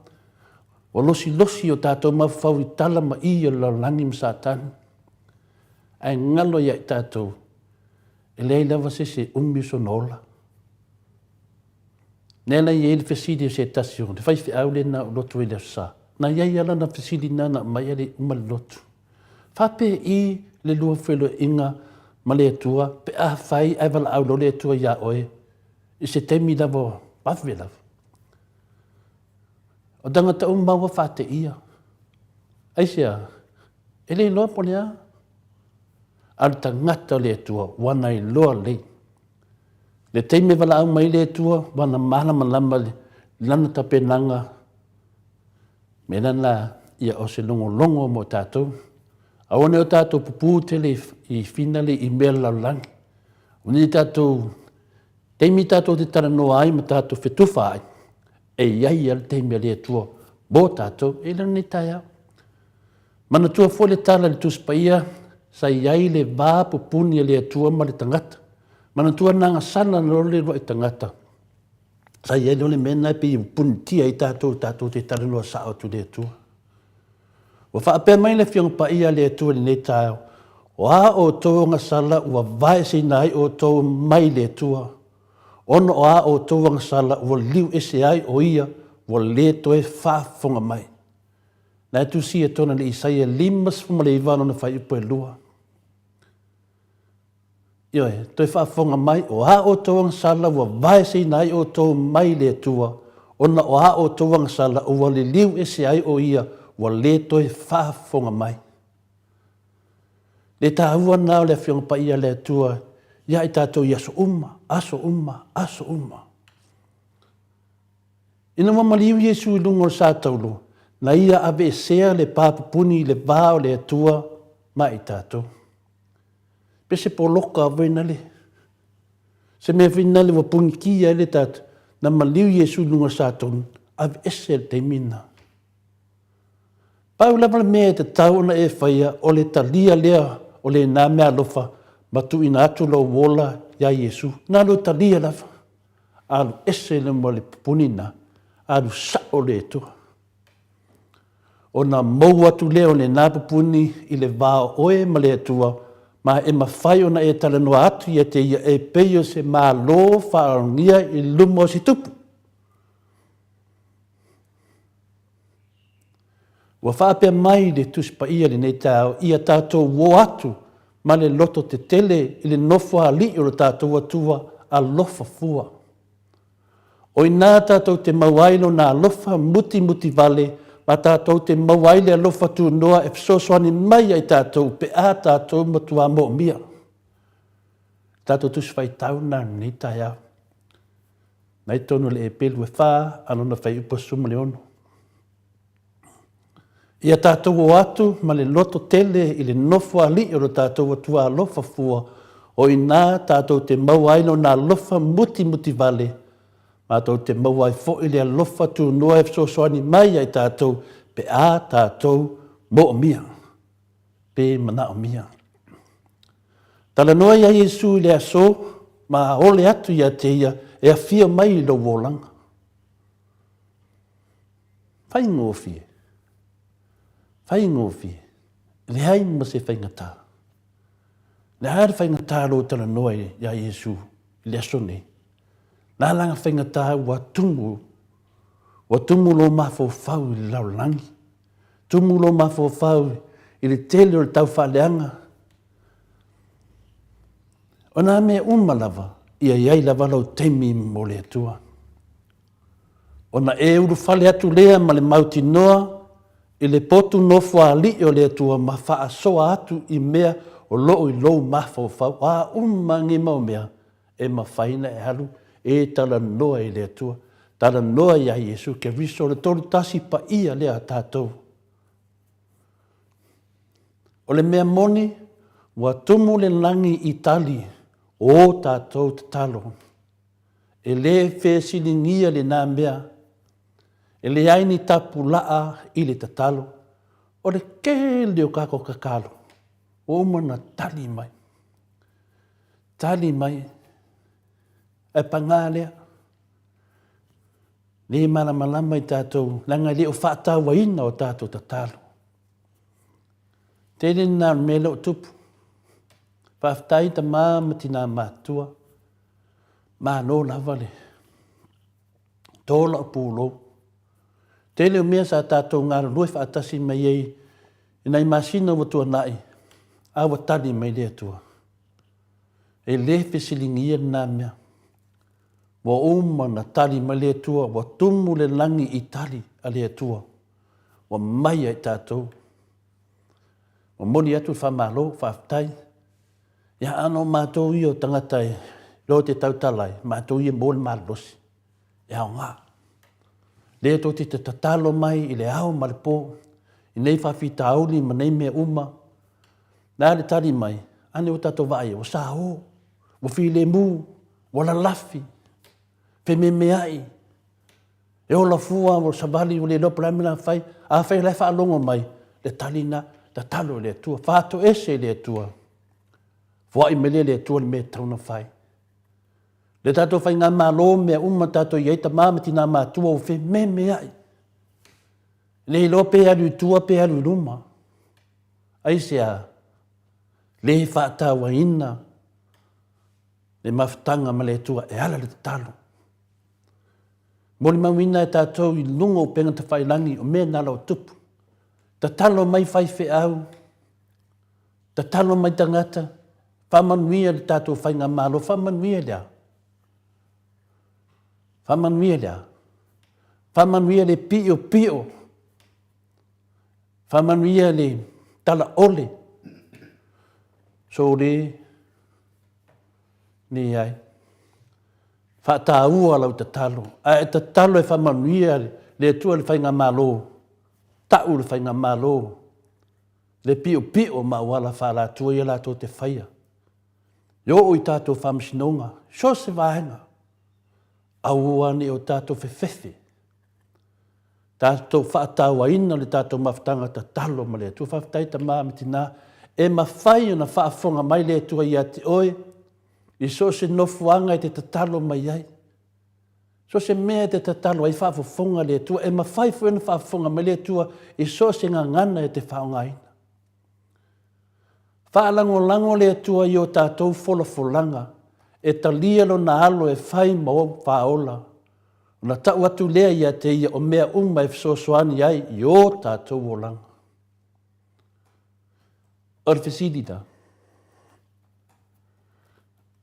Ua losilosi o tatou mafaufau i tala ma i o le lalolagi ma Satani. Ae galo ia i tatou, e leai lava se isi e umi sona ola. Lea la e i ai le fesili a se tasi o le faifeau lea na ou lotu ai i le Aso Sa. Na i ai lava lana fesili lena na aumai ae le i uma le lotu. Faapei le lua feiloaiga ma le Atua pe afai ae valaau loa le Atua iā oe i se taimi lava vave lava. O tagata uma ua faateia. Aisea? E le iloa po o le a. A o le tagata o le Atua, ua na iloa lelei. Le taimi e valaau mai le Atua, ua na malamalama i lana tapenaga, me lana ia o se logologo mo tatou. Aua ne i o tatou pupū tele i finale i mea lalolagi. O ni tatou taimi tatou te talanoa ai ma tatou fetufa ai, e i ai lava le taimi a le Atua mo tatou i lenei taeao. Manatua foi le tala i le Tusi Paia, sa i ai le va pupuni a le Atua ma le tagata. Manatua na agasala loa le uluai tagata, sa i ai loa le mea lena e pei e punitia ai tatou, tatou te talanoa sao atu i le Atua. Ua faapea mai le Afioga Paia a le Atua i lenei taeao, O a outou agasala ua vaeseina ai outou mai le Atua, ona o a outou agasala ua liu ese ai o Ia ua le toe faafofoga mai. Na e tusia tona le Isaia 59 lona fuaiupu e lua. Ioe, toe faafofoga mai, o a outou agasala ua vaeseina ai outou mai le Atua, ona o a outou agasala ua liliu ese ai o Ia ua le toe faafofoga mai. Le taua lena o le Afioga Paia a le Atua ia i tatou i aso uma, aso uma, aso uma. Ina ua maliu Iesu i luga o le sa taulu, na ia aveesea le pa pupuni i le va o le Atua ma i tatou. Pe se poloka foi na le, se mea foi na le ua punitia ai le tatou, na maliu Iesu i luga o le sa taulu, aveese le taimi lena. Pau lava le mea e tatau ona e faia, o le talia lea o lena meaalofa ma tuuina atu lou ola iā Iesu. Na lou talia lava. Alu ese le ma le pupuni na, alu sao le Atua. Ona mou atu lea o lena pupuni i le va o oe ma le Atua, Ma e mafai ona e talanoa atu ia te ia e pei o se Malo faaaloalogia i luma o se tupu. Ua faapea mai le Tusi Paia i lenei taeao, ia tatou o atu ma le loto tetele i le nofoalii o lo tatou Atua alofa fua. O i ina tatou te maua ai Lona alofa mutimutivale ma tatou te maua ai le alofa tunoa e fesoasoani mai ia i tatou pe a tatou matuā moomia. Tatou Tusi Faitau lena i lenei taeao. Mai totonu o le Epelu e fa a lona fuaiupu 16. Ia tatou o atu ma le loto tele i le nofoalii o lo tatou Atua alofa fua, o i ina tatou te maua ai Lona alofa mutimutivale, matou te maua ai foi le alofa tunoa e fesoasoani mai ia i tatou pe a tatou moomia, pe manaomia. Talanoa ia Iesu i le aso ma ole atu ia te ia e afio mai i lou olaga. Faigofie. Faigofie. Leai ma se faigata. Le a le faigata lou talanoa ia Iesu i le aso nei? La langa faigata ua tumu, ua tumu lou mafaufau i le lalolagi. Tumu lou mafaufau i le tele o le taufaaleaga. O nā mea uma lava, ia i ai lava lou taimi mo le Atua. Ona e ulufale atu lea ma le mautinoa i le potu nofoalii o le Atua ma faasoa atu i mea o loo i lou mafaufau, a uma nei mau mea e mafai ona e alu e talanoa i le Atua, talanoa ia Iesu Keriso, le Tolutasi Paia lea a tatou. O le mea moni, ua tumu le lagi i tali o o tatou tatalo. E le fesiligia lena mea. E leai ni tapulaa i le tatalo. O le tele o tatou tatalo, ua uma ona tali mai. Tali mai, ae paga lea, le malamalama i tatou, leaga e le o faatauaina o tatou tatalo. Tele lena o le mea lea o tupu. Faafetai tama ma tina matutua. Malo lava le to lau pulou. Tele o mea sa tatou galulue faatasi mai ai i nai masina ua tuanai, a ua tali mai le Atua. E le fesiligia lena mea. Ua uma ona tali mai le Atua, ua tumu le lagi i tali a le Atua. Ua mai ia i tatou. Momoli atu le faamalo, faafetai. Ia, a o matou ia o tagata e loa te tautala ai, matou ia mo le malolosi, e aoga. Lea tou te tatalo mai i le ao ma le po, i nei faafitauli ma nei mea uma. Le a le tali mai, ane ua tatou vaai, ua sao, ua filemu, ua lalafi, fememeai, E ola fua ua savali ua le iloa po o le a le mea o le a fai. Afai o la e faalogo mai, le tali lena, tatalo i le Atua, faatoese i le Atua. Foai mai lea e le Atua le mea e tatau ona fai. Le tatou faigamalo, mea uma tatou i ai, tama ma tina matua ua fememeai. Le iloa pe alu i tua pe alu i luma. Aisea? Le faatauaina le mafutaga ma le Atua e ala le tatalo. Molimauina e tatou i luga o upega tafailagi o mea na o tupu. Tatalo mai faifeau, tatalo mai tagata, faamanuia le tatou faigamalo, faamanuia le a? Faamanuia le a? Faamanuia le piopio, faamanuia le talaole, sole, leai. Faataua lau tatalo, a e tatalo e faamanuia le Atua i le faigamalo, tau le faigamalo, le piopio ma auala faalatua ia latou te faia. E oo i tatou faamasinoga, so o se vaega, aua ne i o tatou fefefe, tatou faatauaina le tatou mafutaga tatalo ma le Atua. Faafetai tama ma tina, e mafai ona faafofoga mai le Atua ia te oe, I so o se nofoaga e te tatalo mai ai, so o se mea e te tatalo ai, faafofoga le Atua. E mafai foi ona faafofoga mai le Atua i so o se gagana e te faaaogaina. Faalagolago le Atua i o tatou folafolaga, e talia Lona Alo e fai ma ou faaola, ona tau atu lea ia te Ia o mea uma e fesoasoani ai i o tatou olaga. O le fesili la,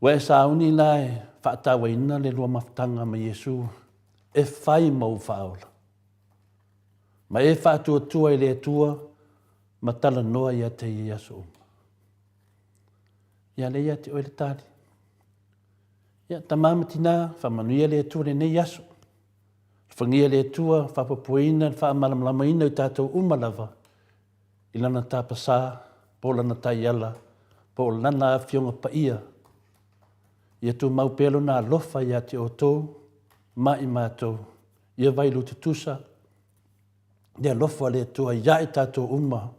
ua e sauni la e faatauaina le lua mafutaga ma Iesu e fai ma ou faaola, ma e faatuatua i le Atua ma talanoa ia te ia i aso uma? Ia lea ia te oe le tali. Ia, tama ma tina, faamanuia le Atua lenei aso. Alofagia le Atua, faapopoina le faamalamalamaina o i tatou uma lava i Lana tapasā, po o Lana taiala, po o Lana Afioga Paia. Ia tumau pea Lona alofa ia te outou ma i matou. Ia vailu tutusa le alofa o le Atua ia i tatou uma,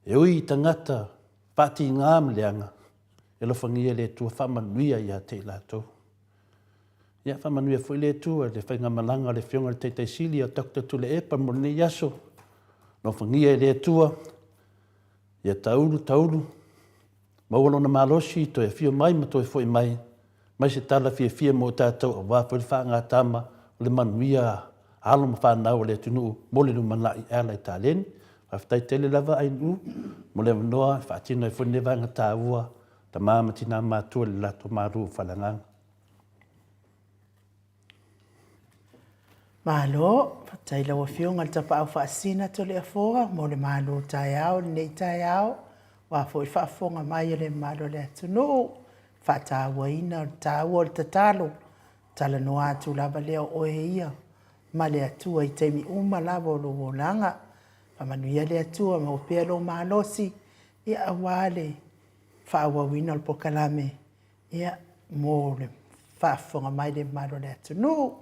e ui i tagata faatiga ma leaga, e alofagia le Atua faamanuia ia te i latou. Ia faamanuia foi le Atua i le faigamalaga a le Afioga i le Taitai Sili a Doctor Tuilaepa mo lenei aso. Alofagia e le Atua, ia taulu taulu, maua lona malosi, toe afio mai ma toe foi mai, mai se tala fiafia mo tatou aua foi le faagatama o le manuia a alo ma fanau a le atunuu mo le lumanai e ala i taleni. Faafetai tele lava Ainuu mo le avanoa e faatino ai foi lenei vaega taua, tama ma tina matutua i le latou malu faaleagaga.
Malo, faafetai i lau Afioga i le Tapaau Faasisina Toleafoa mo le malu taeao i lenei taeao, aua foi le faafofoga mai a le mamalu o le atunuu, faatauaina o le taua o le tatalo, talanoa atu lava lea o oe ia ma le Atua i taimi uma lava o lou olaga. Faamanuia le Atua, maua pea lou malosi, ia aua le faaauauina o le polokalame Ia, mo le faafofoga mai le mamalu o le atunuu.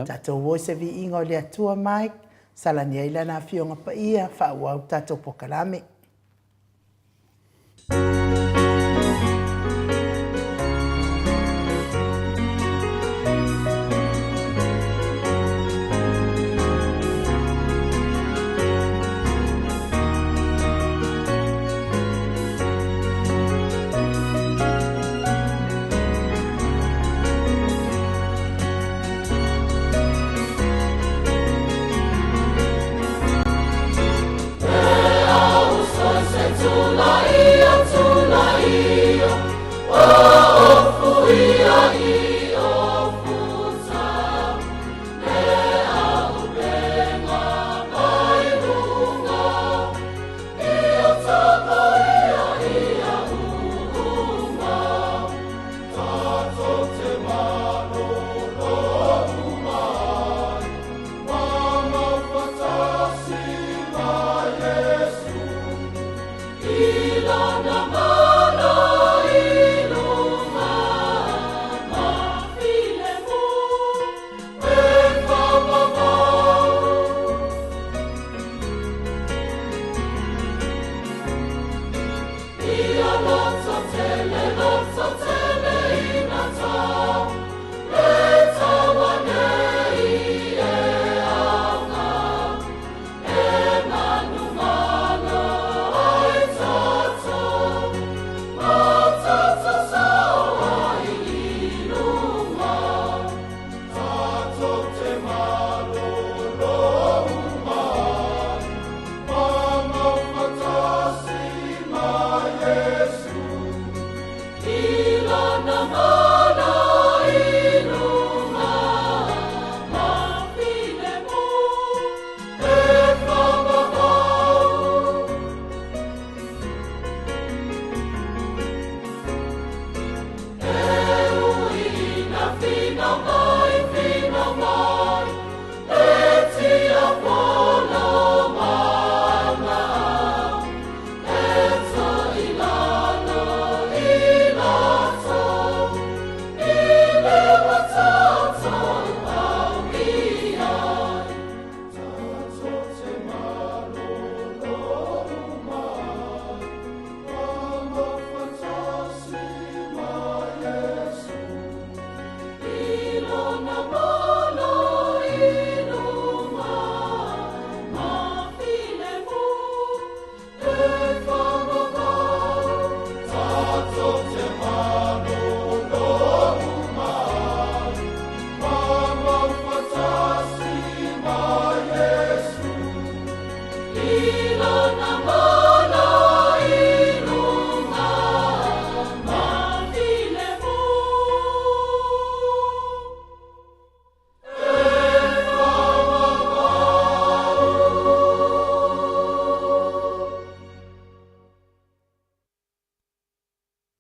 Tatou o i se viiga o le Atua Mike, salani ai Lana Afioga Paia, faaauau le tatou polokalame.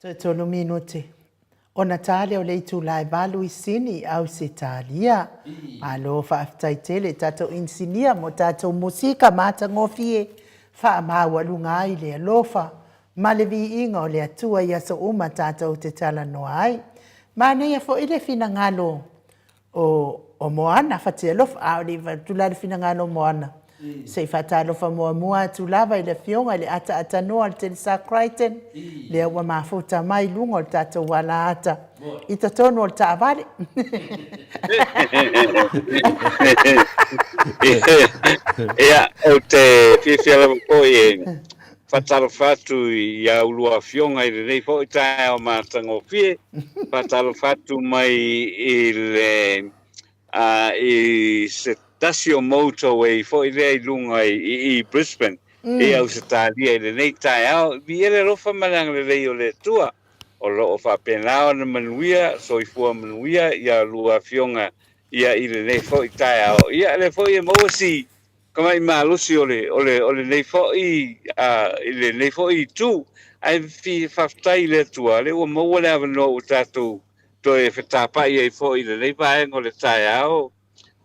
Toe tolu minute ona ta lea o le itula e valu i Sini i Ausetalia. Malo faafetai tele i tatou inisinia mo tatou musika matagofie faamaualuga ai le alofa ma le viiga o le Atua i aso uma tatou te talanoa ai. Manaia foi le finagalo o, o Moana Fatialofa, a o le i avatu la le finagalo o Moana, se i faatalofa muamua atu lava i le Afioga i le Ataaatanoa o le Telesa Crichton, lea ua mafuta mai i luga o le tatou alaata i totonu o le taavale.
Ia, ou te fiafia lava foi e faatalofa atu i a ulua afioga i lenei foi taeao matagofie, faatalofa atu mai i le i se tasi o motorway foi lea i luga i i Brisbane i Ausetalia i lenei taeao. Viia le alofa ma le agalelei o le Atua o lo o faapena ona manuia, soifua manuia i a lua afioga ia i lenei foi taeao. Ia lea foi e maua si Tamai malosi o le, o le, o lenei foi, a, i lenei foi itu. Ae fia faafetai i le Atua, lea ua maua le avanoa ua tatou toe fetapa'i ai foi i lenei vaega o le taeao.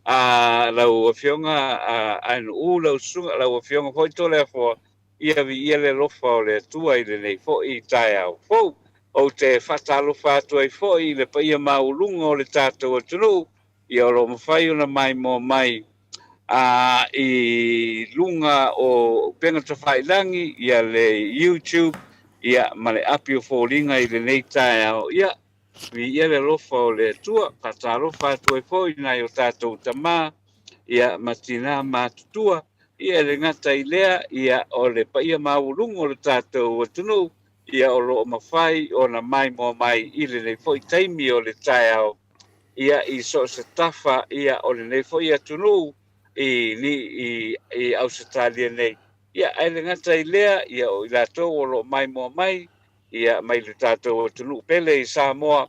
A, lau Afioga a, Aenu'u, lau susuga, lau Afioga foi Toleafoa, ia viia le alofa o le Atua i lenei foi taeao fou. Ou te faatalofa atu ai foi i le paia maualuga o le tatou atunuu, ia o lo o mafai ona maimoa mai a i luga o upega tafailangi, ia le YouTube, ia ma le api o foliga i lenei taeao. Ia, viia le alofa o le Atua, faatalofa atu ai foi i nai o tatou tama, ia ma tinā matutua, ia e le gata i lea, ia o le paia maualuga o le tatou atunuu, ia o lo o mafai ona maimoa mai i lenei foi taimi o le taeao. ia i so o se tafa ia o lenei foi atunuu i ni i i Ausetalia nei. Ia ae le gata i lea, ia o i latou o lo o maimoa mai ia mai le tatou atunuu pele i Samoa,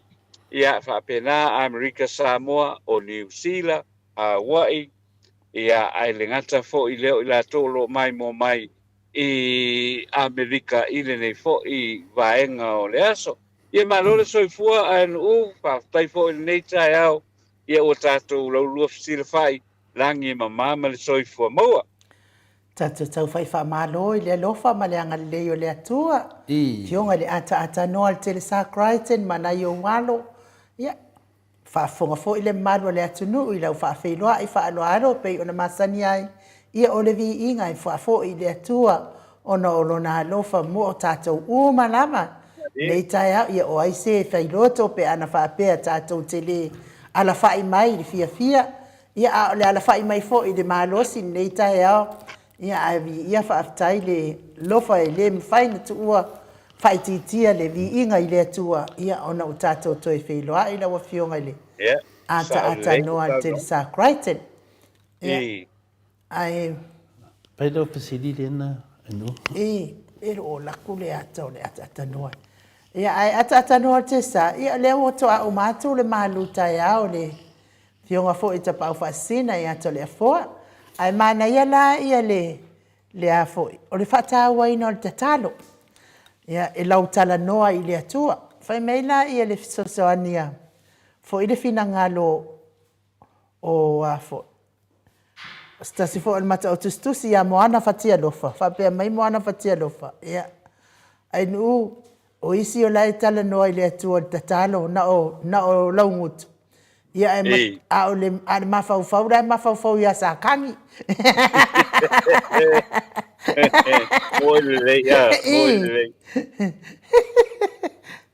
ia faapena Amerika Samoa, o Niu Sila, Hawaii, ia ae le gata foi i lea o i latou o lo o maimoa mai i Amerika i lenei foi vaega o le aso. Ia malo le soifua ae-nuu, faafetai foi i lenei taeao, ia ua tatou laulua fesilafai, lagi e mama ma le soifua maua.
Tatou tau fai faamalo i le alofa ma le agalelei o le Atua, Afioga i le Ataatanoa o le Telesa Crichton ma nai ou alo, ia, Faafofoga foi le mamalu o le atunuu i lau faafeiloai faaaloalo e pei ona masani ai, ia o le viiga e faafoi i le Atua ona o Lona alofa mo tatou uma lava i lenei taeao. Ia o ai se failoto pe ana faapea tatou te le alafai mai i le fiafia, ia a o le alafai mai foi i le malosi i lenei taeao. Ia ae viia faafetai le lofa e le mafai ona tuua faaitiitia le viiga i le Atua, ia ona ua tatou toe feiloai lau Afioga i le ataata noa le Telesa Crichton. Ia, ae.
Pai lau fesili lena Anu.
I, e lo o laku le ata o le ataata noa. Ia, ae ataata noa le Telesa, ia lea ua toa uma atu le malu taeao le Afioga foi i Tapaau Faasisina ia Toleafoa. Ae manaia la ia le, le a foi, o le faatauaina o le tatalo. Ia, e lau talanoa i le Atua. Fai mai la ia le fesoasoani a foi le finagalo o a foi, o se tasi foi o le Matautusitusi ia Moana Fatialofa, faapea mai Moana Fatialofa, ia, Ainuu, O isi o la e talanoa i le Atua i le tatalo, na o, na o laugutu. Ia, ae, ma, a o le, a o le mafaufau la e mafaufau ia Satani.
Moi lelei, a, moi lelei.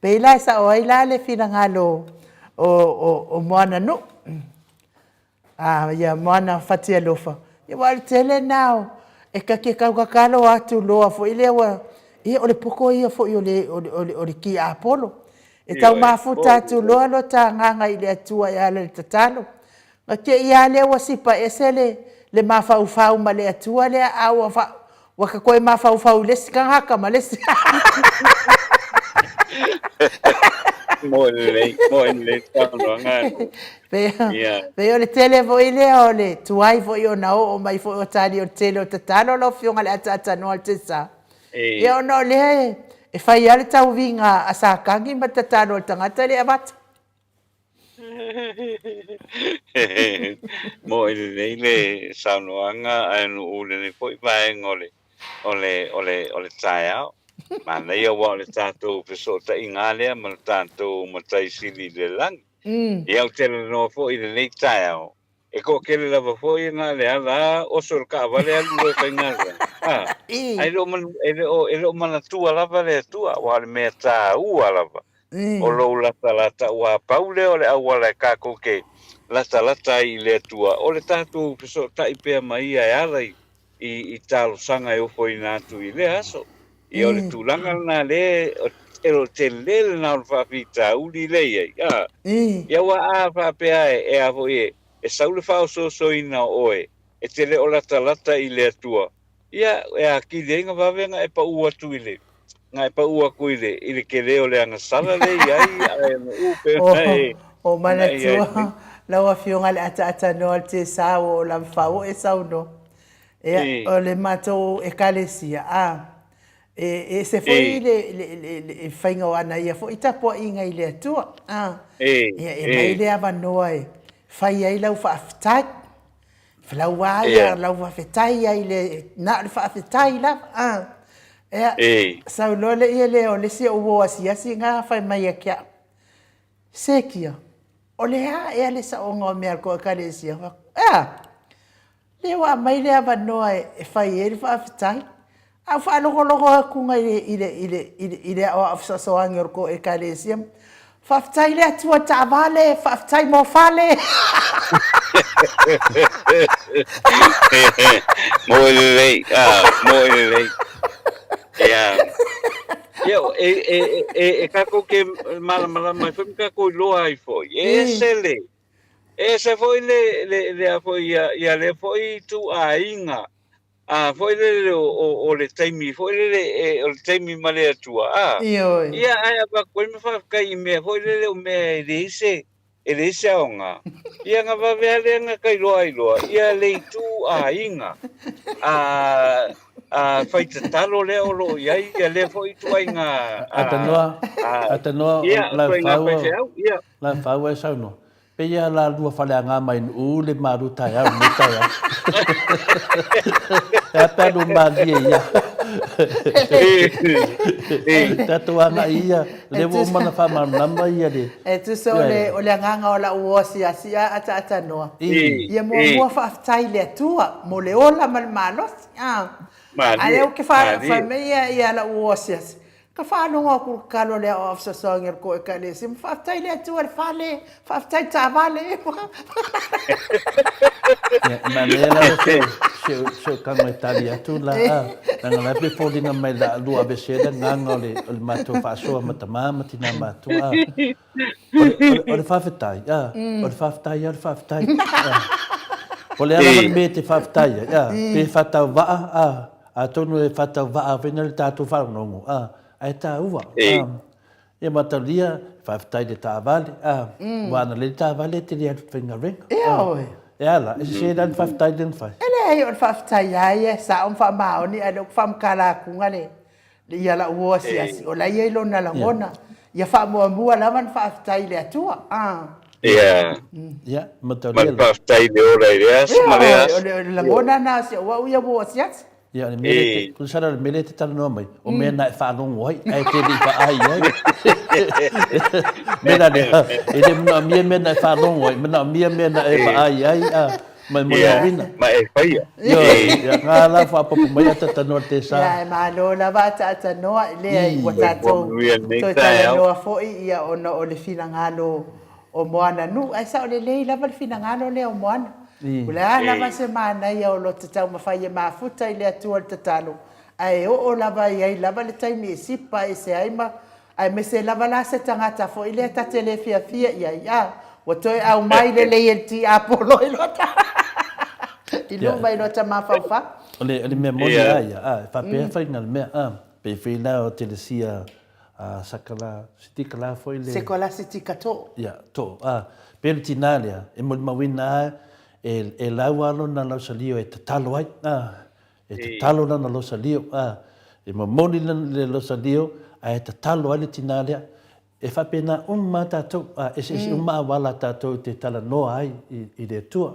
Pei la e sao ai la le finagalo o, o, o Moananuu. A ia Moana Fatialofa, ia aua o le tele lena o, e ta te tau tatalo atu loa foi lea ua, ia o le poto ia foi o le, o le, o le, o le tiapolo. E tau mafuta atu loa lo ta agaga i le Atua e ala i le tatalo. Na te i lava lea ua sipa ese le, le mafaufau ma le Atua lea, a ua fa, Ua ta toe mafaufau i le isi tagata ma le isi.
Moe lelei, moe lelei saunoaga.
Pei, yeah. Pei o le tele foi lea o le tuai foi ona oo mai foi o tali o le tele o tatalo lau Afioga i le ataatanoa o le Tesa. Ia ona o lea e, E fai lava le tauviga a Satani ma le tatalo a le tagata e le avatu.
Moe lelei le saunoaga ae nuu lenei foi vaega o le o le o le o le taeao. Manaia aua o le tatou fesootaiga lava lea ma le tatou Matai Sili i le lagi. Ia ou te talanoa foi i lenei taeao E toatele lava foi na o le ala oso i le taavale alu loa e faigaluega, a, ae le o manu, e le o, e le o manatua lava le Atua, aua o le mea taua lava o lou latalata, aua pau lea o le auala e tatou te latalata ai i le Atua, o le tatou fesootai pea ma Ia e ala i, i, i talosaga e ofoina atu i lea aso. Ia o le tulaga lena lea e o le tele lena o le faafitauli lea i ai, a. Ia aua a faapea e, e a foi e, e sau le faaosoosoina o oe, e te le o latalata i le Atua, ia e atili ai na vave na e pau atu i le, na e pau atu i le, i le tele o le agasala lea i ai, ae na u pe na e,
O
na e i ai.
manatua lau Afioga le ataatanoa o le Tesa ua o lava fau e saunoa. Ia, o le matou Ekalesia, a, e ese foi le, le, le, le faiga o ana ia foi tapuaiga i le Atua, a. Ia, e mai le avanoa e fai ai lau faafetai. Lau a ia, lau faafetai ai le, na o le faafetai lava, a. Ia, sau loa le ia lea o le isi ou uo asiasi na fai mai ia te au, Sekia, o le a ea le saoga o mea a le tou Ekalesia? E a? Lea ua aumai le avanoa e fai ai le faafetai. A ua faalogologo atu i le, i le, i le, i le, i le aoao fesoasoani o le tou Ekalesia, faafetai le Atua taavale, faafetai mo fale.
Moe lelei, ah, moe lelei. Ia, ia, e, e, e, e tatou te malamalama ai foi ma tatou iloa ai foi. E ese le, E ese foi le, le, le a foi ia, ia lea foi ituaiga, a foi lele o, o, o le taimi foi lele, e, o le taimi ma le Atua, a.
Ioe.
Ia, ae avatu ai ma faafetai i mea foi lele o mea e leai se, e leai se aoga. Ia na vave lava lea na tailoa ai loa, ia le ituaiga, a, a fai tatalo lea o lo o i ai ia lea foi ituaiga, a,
Atanoa,
a,
atanoa,
ia,
lau
ituaiga
fau,
faifeau, ia.
La fau e saunoa. Peia la lua faleaga mai Nu'u le malu taeao lenei taeao. E a pe a lua malie ia. Tatou agai ia, lea ua uma ona faamalamalama ia le...
E tusa o le, o le agaga o lau uo asiasi a ataatanoa. Ia muamua faafetai i le Atua mo le ola ma le malosi. A lea ou te fai mai ia lau uo asiasi, Ka faalogo atu i le tatalo le aoao fesoasoani a le tou Ekalesia, ma faafetai le Atua i le fale, faafetai i taavale.
Ia, manaia lava si ou, si ou tago e tali atu la, a, leaga la e pei e foliga mai la lua aveesea le agaga o le, o le matou faasoa ma tama ma tina matutua, a. O le, o le, o le faafetai, a, o le faafetai lava o le faafetai, a. Po o le a lava le mea e te faafetai ai, a, pe faatauvaa, a, Atonu e faatauvaa foi na le tatou faalogologo, a, ae taua, a. Ia Matalia, faafetai i le taavale, a, aua ana leai le taavale e te le alu i le faigaluega.
Ioe.
E a la, e sese la le faafetai lea na fai?
E leai, o le faafetai lava ia e sao ma faamaoni, ae o lea ou te faamatala atuga le, ia lau uo asiasi, o la e i ai lona lagona. Ia faamuamua lava ona faafetai i le Atua, a.
Ia.
Ia,
Matalia. Ma le faafetai i le ola i lea aso ma lea aso.
Ioe, o le lagona lena o si au ia uo asiasi.
Ia, o le mea lea e te, tusa la o le mea lea e te talanoa mai, o mea na e faalogo ai, ae te le i vaai ai. Mea la lea, e le manaomia mea na e faalogo ai, manaomia mea na e vaai ai, a. Ma e molimauina.
Ma e faia.
Ioe, ia nga la faaopoopo mai atatanoa le tesa.
Ia, e malo lava ataatanoa, e leai ua tatou toe talanoa foi ia ona o le finagalo o Moana Nuu, ae sao lelei lava le finagalo lea o Moana. O le a lava se manaia o lota taumafai e mafuta i le Atua le tatalo, ae oo lava i ai lava le taimi e sipa ese ai ma Aemaise lava la se tagata foi lea ta te le fiafia i ai, a ua toe aumai lelei e le tiapolo i lota i luma i lota mafaufau.
O le, o le mea moni a ia, a, e faapea e faiga le mea, a, pei foi la o Telesia a Sakala, Sitikala foi le.
Sekola Sitika Too.
Ia, Too, a, pei o le tinā lea, e molimauina a e, e laua lona lausalio e tatalo ai, a, E tatalo lana losa lio, a, e momoli lana le losa lio, Ae tatalo ai le tinā lea. E faapena uma lava tatou, a eseese uma auala a tatou e te talanoa ai i le Atua.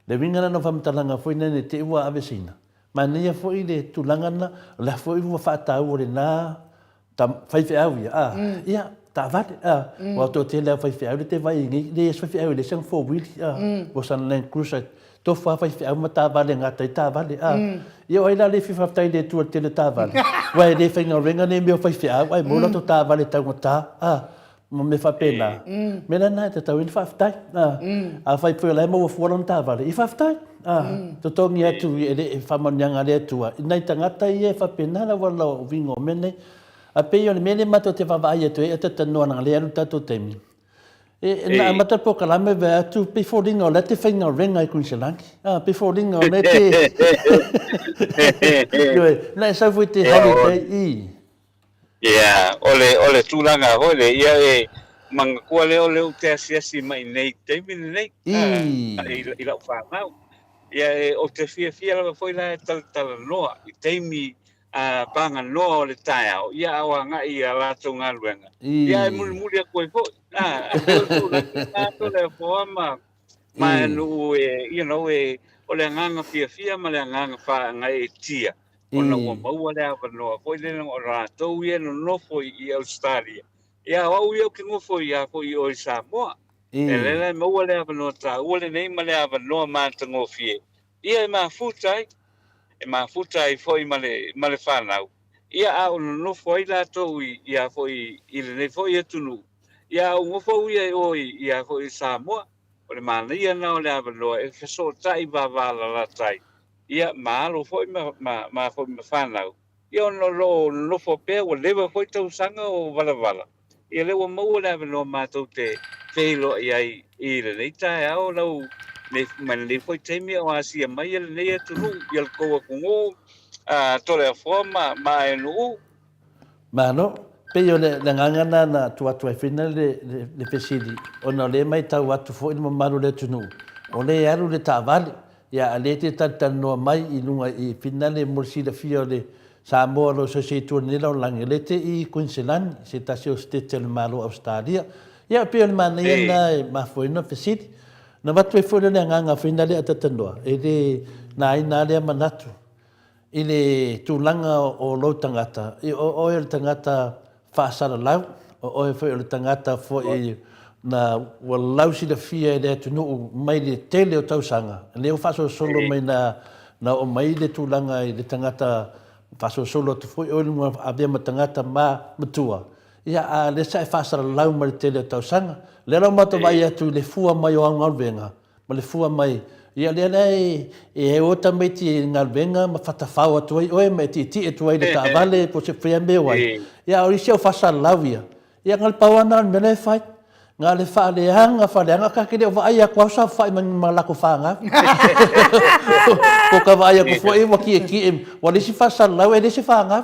Le uiga la na o faamatalaga foi nei ne i te i ua aveseina, manaia foi le tulaga lena, o le a foi ua faataua lena faifeau ia, a, ia, taavale, a, aua o toatele lava o faifeau lea e te vaai ai nei, leai se faifeau e leai sana four wheel, a, ua sana land cruiser, tofu lava faifeau ma taavale e gata ai taavale, a. Ia o ai la le fia faafetai i le Atua i le tele o taavale? Aua e le faigaluega nei mea o faifeau, ae maua latou taavale e taugata, a, ma mea faapena. O le mea la lena e tatau ai ona faafetai, a. Afai foi o la e maua fua lana taavale, ia faafetai, a. Totogi atu i le faamanuiaga a le Atua i nai tagata ia e faapena le auala o uiga o mea nei. Ae pei o le mea lea matou te vaavaai atu ai a talanoa leaga o lea e alu le tatou taimi, E, na amata le polokalame vae atu pei foliga o lea te faigaluega i Kuiniselani. Ah, pei foliga o lea te... Ioe, na e sau foi te holiday i.
Yeah, o le, o le tulaga foi le, ia e manatua lea o lea ou te asiasi mai nei taimi lenei, I. Ah, i, i lau whanau. Ia e, ou te fiafia lava foi la e talatalanoa i taimi a pāga noa o le taeao, ia a o agai i a latou galuega, ia e mulimuli atu ai foi. A, e pei o le tulaga lena Toleafoa ma, ma nuu e, you know, e, o le agaga fiafia ma le agaga faagaeetia, ona ua maua le avanoa foi lele o latou ia e nonofo i Ausetalia. Ia, o au ia ou te nofo i a foi i o i Samoa. E lele e maua le avanoa taua lenei ma le avanoa matagofie Ia e mafuta ai, e mafuta ai foi ma le, ma le fanau, ia a o nonofo ai latou i, ia foi i lenei foi atunuu, ia a ou nofo au ia i o i, ia foi i Samoa, o le manaia lena o le avanoa e fesootai vavalalata ai, ia ma alo foi ma, ma, ma foi ma fanau, ia ona o lo o nonofo pea ua leva foi tausaga o valavala, Ia lea ua maua le avanoa matou te feiloai ai i lenei taeao lau nei, ma lenei foi taimi o asia mai e lenei atunuu ia le tou atunuu a Toleafoa ma, ma Aenuu.
Malo. Pei o le, le agaga lena na tuu atu ai foi le, le, le fesili, ona o lea e matau atu foi le mamalu o le atunuu, o lea e alu le taavale, ia a lea e te talatalanoa mai i luga i finale mo le silafia o le Samoa o lo o soisoi nei lalolagi, o lea te i Kuiniselani, se tasi o setete o le Malo o Ausetalia. Ia, e pei o le manaia lena e mafua ai ona fesili. Na avatu ai foi lea o le agaga foi lea a Tatanoa, e le naina lava lea manatu i le tulaga o lou tagata, o oe o le tagata faasalalau, o oe foi o le tagata foi na ua lausilafia e le atunuu mai le tele o tausaga, lea ua faasolosolo mai na, na oo mai le tulaga i le tagata faasolosolo atu foi oe i luga avea ma tagata ma matua, ia a lea sa e faasalalau mai le tele o tausaga. Lea la ua matou vaai atu i le fua mai o au galuega, ma le fua mai, ia lea la e, e o tamaiti i galuega ma fatafao atu ai oe ma e tietie atu ai i le taavale po o se fea mea o ai. Ia a o isi au faasalalau ia, ia na o le pau lava lena o le mea la e fai. Na o le faaleaga, faaleaga, ta te le o vaai atu lava o saofai ma ma latou fanau. Po o ka vaai atu foi ua tietie, ua leai se faasalalau e leai se fanau.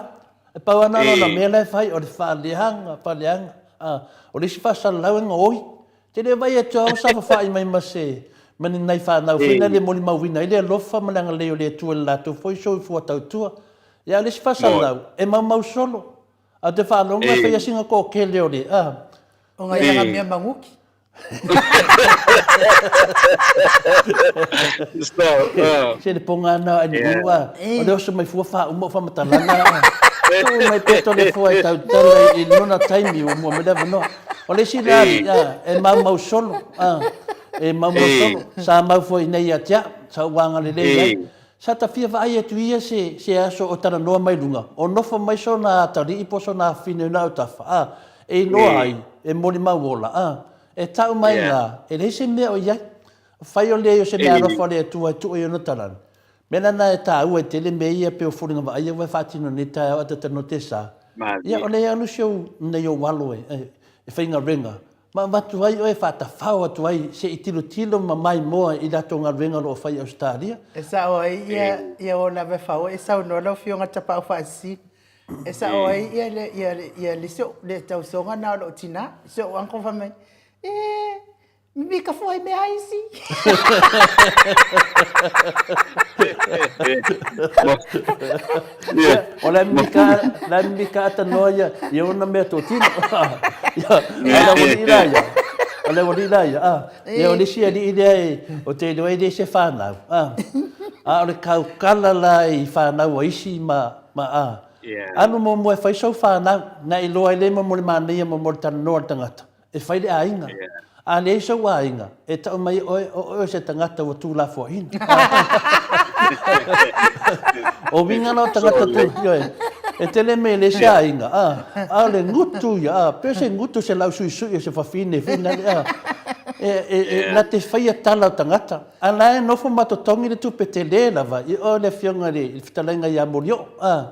E pau lava lena o le mea la e fai, o le faaleaga, faaleaga. O le isi faasalalau e gaoi. Te le vaai atu lava o saofafai mai ma se, ma ni nai fanau foi lea e molimauina ai le alofa ma le agalelei o le Atua i le latou foi soifua tautua. Ia, a o le isi faasalalau, e maumau solo. Ae ou te faalogo e fai lava sina toatele o le, a.
O ngai lana mea manuki.
Se le poga na ai ulu a. O le oso mai fua faauma o faamatalaga. Tuu mai pea Toleafoa e tautala i lona taimi ua mua mai le avanoa. O le isi la alii, a, e maumau solo, a, e maumau solo. Sa mau foi nei ia te au, sa ou agalelei ai. Sa ta fia vaai atu ia se, se aso o talanoa mai luga, o nofo mai sona atalii po o sona afafine i ona autafa, a, e iloa ai, e molimau ola, a, e tau mai la, e leai se mea o i ai. Fai o leai o se mea alofa o le Atua e tuu i ona talana. Mea lana e taua ai tele mea ia pei o foliga vaaia ua e faatino nei taeao a talanoa te sa. Ia o lea e alu si ou nei ou alo e e faigaluega ma avatu ai oe e faatafao atu ai se i tilotilo ma maimoa i latou galuega o lo o fai i Ausetalia.
E sao ai ia ia o lava e fau e saunoa lau Afioga Tapaau Faasisina. E sao ai ia le ia le ia le le tausoga na o lou tina, si ou uncle fai mai, e. Mimika fua i mea isi.
O le mimika, le mimika ata noa ia, ia ona mea tōtino. Ia, a le wali la ia. O le wali la ia, a. Ia o nisi alii lea e, o te iloa e le se whānau, a. A o le kaukala la i whānau a isi ma, ma a. Alu muamua e whai sou whānau, na iloa ai le mo mo le manaia mo mo le talanoa le tangata. E fai le aiga. A leai sou aiga, e tau mai oe, o oe o se tagata ua tulafoaina. O uiga la o tagata tu, ioe, e tele mea e leai se aiga, a, a o le gutu ia, a, pei o se gutu o se lausuisui o se fafine finale, a, e, e, e, na te faia tala o tagata, a la e nofo ma totogi le tupe tele lava i o le afioga i le fetalaiga ia Molioo, a.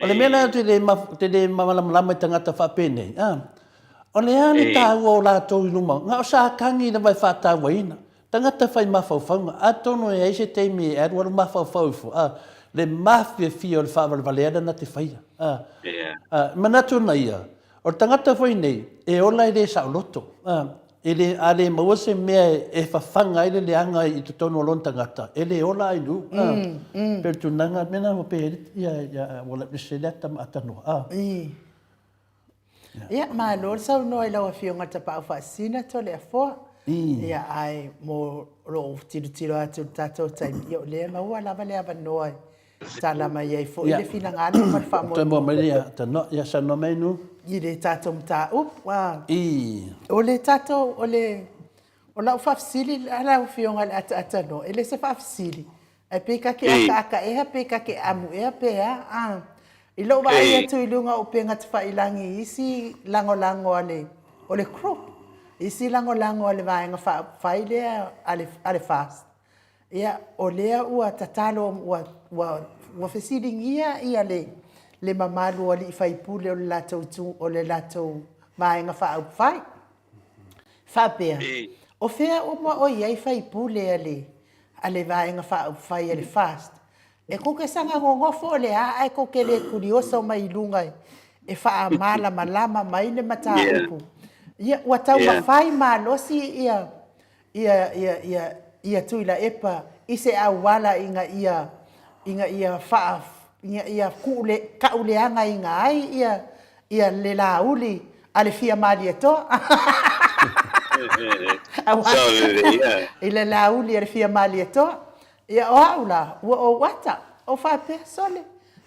O le mea la te le, te le malamalama i tagata faapenei, a, O le a le taua o latou i luma, na o Satani lava e faatauaina. Tagata fai mafaufauga, atonu e ai se taimi e alualu mafaufau ifo, a, le mafiafia o le faavalevalea na te faia. A, a, manatu na ia, o le tagata foi nei, e ola e le saoloto, a, e le, a le maua se mea e fafaga ai le leaga i totonu o lona tagata, e le ola ai nu. A, pe o le tulaga, mena ua pe, ia, ia, ua le se lea tama atanoa. A.
Ia, malo le saunoa i lau Afioga Tapaau Faasisina Toleafoa. Ia, ae mo lou tilotilo atu i le tatou taimi, ia o lea e maua lava le avanoa e tala mai ai foi le finagalo ma le faamoemoe.
Toe mua mai le tanoa, ia saunoa mai Nu.
I le tatou mataupu. O le tatou, o le, o lau faafesili lau Afioga i le ataatanoa, e le se faafesili, Ae pei ta te akaaka ea, pei ta te amu ea pe a, a. I lou vaai atu i luga o upega tafailangi i isi lagolago a le, o le group, isi lagolago a le Vaega Faaupufai lea a le, a le FAST, ia, o lea ua tatalo, ua, ua, ua fesiligia ia le, le mamalu o alii faipule o le latou itu, o le latou Vaega Faaupufai. Faapea, o fea uma o i ai faipule a le, a le Vaega Faaupufai a le FAST, e kou te saga nonofo o le a ae kou te le tulioso mai i luga e faamalamalama mai le mataupu. Ia, ua taumafai malosi ia, ia, ia, ia, ia Tuilaepa i se auala ina ia, ina ia faa, ina ia kuule, tauleagaina ai ia, ia le lauli a le fia Malietoa. Aua i le lauli a le fia Malietoa. Ia o au la, ua ou ata, ou faapea, sole,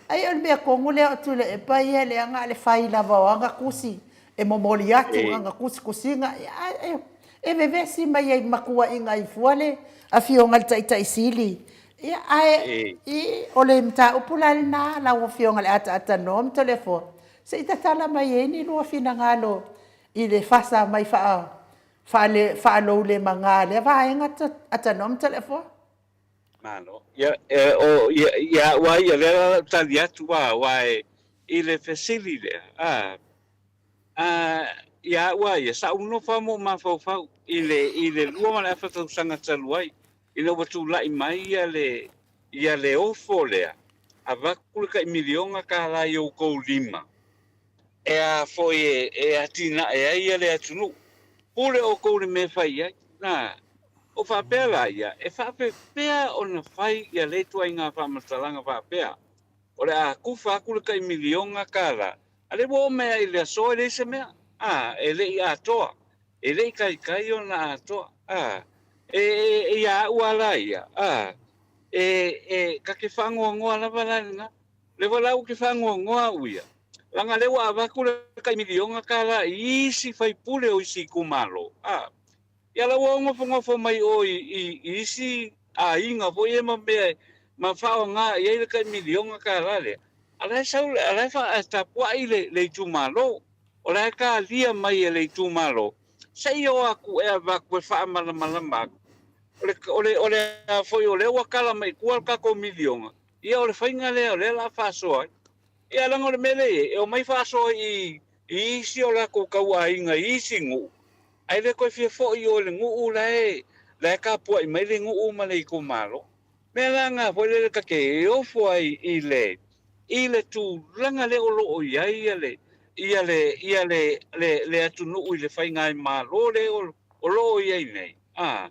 ai o le mea tonu lea o Tuilaepa ia leaga le fai lava o ana tusi e momoli atu ana tusitusiga, ia, e vevesi mai ai ma tuuaiga ai fua le Afioga i le Taitai Sili. Ia, ae o le mataupu la lena lau Afioga i le Ataatanoa ma Toleafoa, se i tatala mai ai ni lua finagalo i le fasa mai faa, faale, faaloulemaga lea vaega Atanoa ma Toleafoa.
Malo. Ia, e, o, ia, ia au lava ia, lea la lau tali atu a, aua e, i le fesili lea, a, a, ia au lava ia, sa ou nofo lava ma ou mafaufau i le, i le 2 ma le afa tausaga talu ai, ina ua tulai mai ia le, ia le ofo lea, avatu le tai miliona tala i outou lima, e a foi e, e atinae ai ia le atunuu. Pule outou i le mea e fai ai. Na, o faapea la ia, e faapefea ona fai ia lea ituaiga faamatalaga faapea, o le a kufa atu le tai miliona tala, a lea ua oo mai lava i le aso e leai se mea, a, e le i atoa. E le i taitai ona atoa, a, e, e, ia au a la ia, a, e, e, ta te faanoanoa lava la i lena. Le foi la ua te faanoanoa au ia, leaga lea ua avatu le tai miliona tala i isi faipule o isi itumalo, a, ia la ua nofonofo mai o i, i, i isi aiga foi ia ma mea ma faaaoga i ai le tai miliona tala lea, a la e sau, a la e fa, tapuai le, le itumalo. O la e talia mai e le itumalo, se i o atu e avatu e faamalamalama atu. O le, o le, o le a foi o lea ua tala mai i tua le tatou miliona, ia o le faiga lea o lea o le a faasoa ai. Ia leaga o le mea lea e i ai, e omai faasoa i, i isi o latou tauaiga i isi nuu, ae le toe fia foi i o i le nuu la e, la e tapuai mai le nuu ma le itumalo. Mea la na foi lele ta te ofo ai i le, i le tulaga lea o lo o i ai ia le, ia le, ia le, le, le atunuu i le faigaimalo lea o, o lo o i ai nei, a,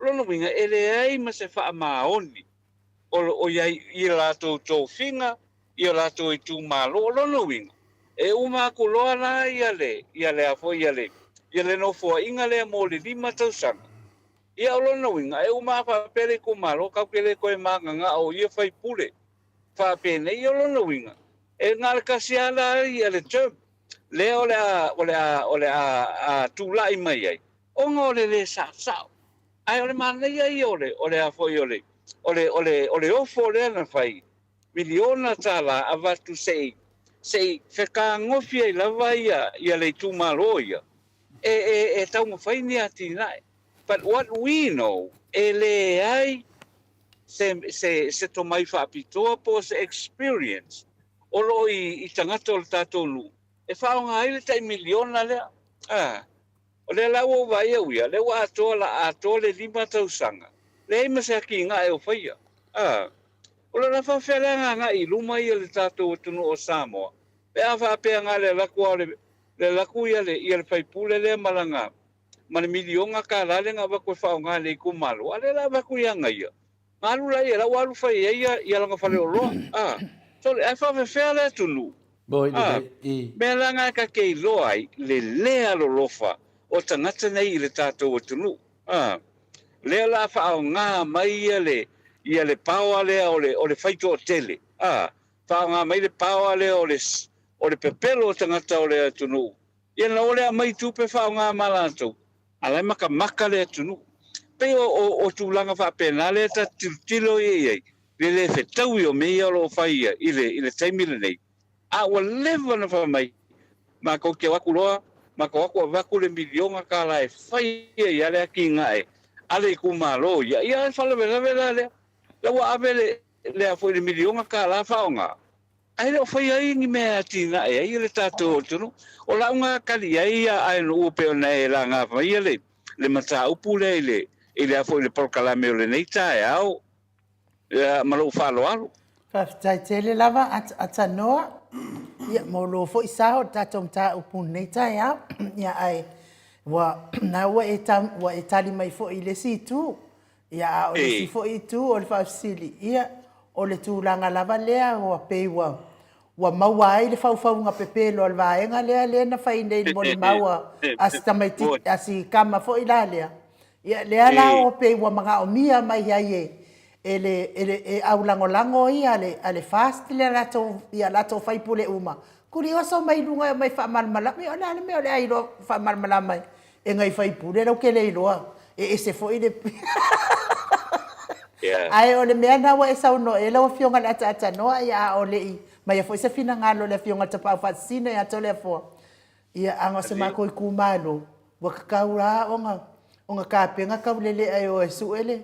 o lona uiga e leai ma se faamaoni o lo o i ai i latou tofiga i o latou itumalo. O lona uiga, e uma aku loa la ia le, ia le a foi ia le, ia le nofoaiga lea mo le 5 tausaga. Ia o lona uiga, e uma a faapea le itumalo, tatou te le toe magagao i ia faipule faapenei. Ia o lona uiga, e na o le tasi lava la ia le term lea o le a, o le a, o le a, a tulai mai ai, ona o le le saosao. Ae o le manaia ia o le, o le a foi o le, o le, o le, o le ofo lea na fai, miliona tala avatu se i, se i fetagofi ai lava ia, ia le itumalo ia, e, e, e taumafai ni atinae. But what we know, e leai se, se, se tomai faapitoa po o se experience o lo o i, i tagata o le tatou nuu e faaaoga ai le tai miliona lea. Ah, o lea la ua ou vaai au ia, lea ua atoa la atoa le 5 tausaga, leai ma se atinae o faia. Ah, o le a faafefea le agagai i luma ia le tatou atunuu o Samoa, pe a faapea na o le alu atu lava o le, le alu atu ia le, ia le faipule lea ma lana, ma le miliona tala lea na avatu e faaaoga e le itumalo, a o lea la avatu ia ia, na alu la ia, la ua alu fai ai ia, ia lana faleoloa. A, sole, ae faafefea le atunuu? A, mea la na e ta te iloa ai le le alolofa o tagata nei i le tatou atunuu. A, lea la faaaoga mai ia le, ia le power lea o le, o le faitoatele. A, faaaoga mai le power lea o le, o le pepelo o tagata o le atunuu. Ia na o le aumai tupe faaaoga ma latou, a la e makamaka le atunuu. Pei o, o, o tulaga faapena lea ta te tilotilo ia i ai, le le fetaui o mea ia o lo o fai ia i le, i le taimi lenei. A ua leva ona fai mai, matou te o atu loa, matou o atu avatu le miliona tala e fai ai lava le atinae a le itumalo ia, ia a faalavelave la lea, la ua ave le, le a foi le miliona tala faaaoga, Ae le o faia ai ni mea e atinae ai le tatou atunuu. O lau na tali ai ia Aenu'u pei ona e laga mai le le mataupu lea i le i le a foi le polokalame o lenei taeao ia ma lou faaaloalo.
Faafetai tele lava Atanoa ia mo lou foi sao i le tatou mataupu i lenei taeao. Ia ae ua na ua e ua e tali mai foi i le isi itu. Ia, a o le isi foi itu o le faafesili, ia, o le tulaga lava lea ua pei ua, ua maua ai le faufauga pepelo a le vaega lea, lea na fai nei i le molimau a, a si tamaitiiti, a si tama foi la lea. Ia, lea la ua pei ua manaomia mai ai e, e le, e le, e au lagolago ia a le, a le FAST le latou, ia latou faipule uma, Kurioso mai luga e omai faamalamalama. Ia o le a le mea o le a iloa faamalamalama ai e nai faipule lau ke le iloa e ese foi le Ae o le mea na ua e saunoa i ai lau Afioga i le Ataatanoa, ia a o le i maia foi se finagalo o le Afioga i le Tapaau Faasisina ia Toleafoa, ia ana o se matou itumalo, ua tatau la ona ona tapena taulelea e o e sue le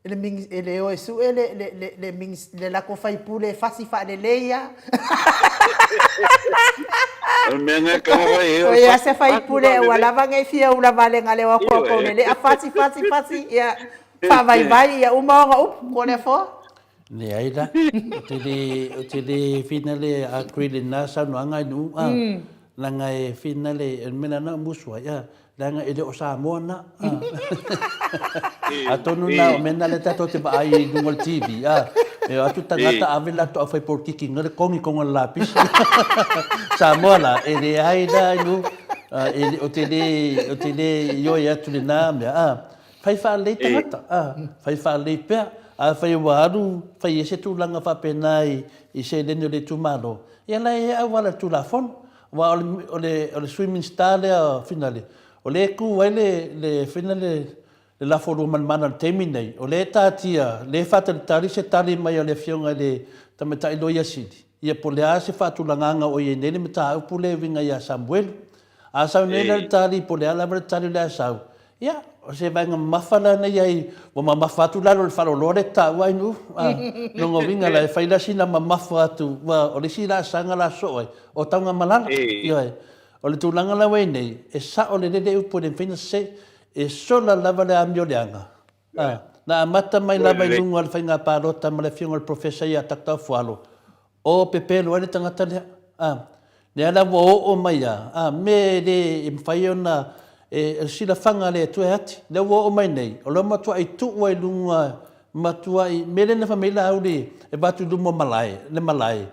le mini e le o e sue le le le le mini le latou faipule e fasi faalelei a.
O le mea na ka fai e
o le fasi faipule ua lava nei fia ula vale na leo aku au le a fasi fasi fasi ia faavaivai ia uma ona upu ko le fo.
Leai la, o te le, o te le whina le agree lena saunoaga i nuu, a, leaga e whina le, o le mea lena o musu ai, a, leaga e le o Samoa na, a. Atonu na, o mea na lea tatou te vaai i luga o le TV, a, e o atu tagata ave latou au faipolokiki na le kogi koga le lapisi. Samoa la, e leai la i nuu, a, e le, o te le, o te le ioe atu lena mea, a. Fai faalelei tagata, a, fai faalelei pea. Afai ua alu fai ai se tulaga faapena i seleni o le itumalo, ia la e i ai auala i le Tulafono. Aua o le, o le, o le Sui Minisita lea finale, o lea e tu ai le, le finale, le lafo luamanamana i le taimi lenei, o lea e taatia, lea e faatalitali se tali mai a le Afioga i le Tamaitai Loia Sili, ia po o le a se faatulagaga o i ai nei le mataupu lea e uiga ia Samuelu. A sau nei la le tali, po o le a lava le tali o le a sau, ia, o se vaega mamafa la nei ai, ua mamafa atu lalo i le faaloloa lea e taua ai nuu. A, lona uiga la, e fai la sina mamafa atu, aua o le isi laasaga la soo ai, o Taugamalala. Ioe. O le tulaga la ua i ai nei, e sao lelei le upu e le mafai ona sese, e sola lava le amio leaga. A, na amata mai lava i luga o le faiga palota ma le afioga i le Professor ia Doctor Afualo, O pepelo ai le tagata lea. A, lea la ua oo mai a, a, me e le e mafai ona E, o le silafaga a le Atua e ati. Lea ua oo mai nei, o lea ua matuai tuu ai i luga, matuai, mea lea na fai mai ai Laauli e avatu i luma o malae, le malae,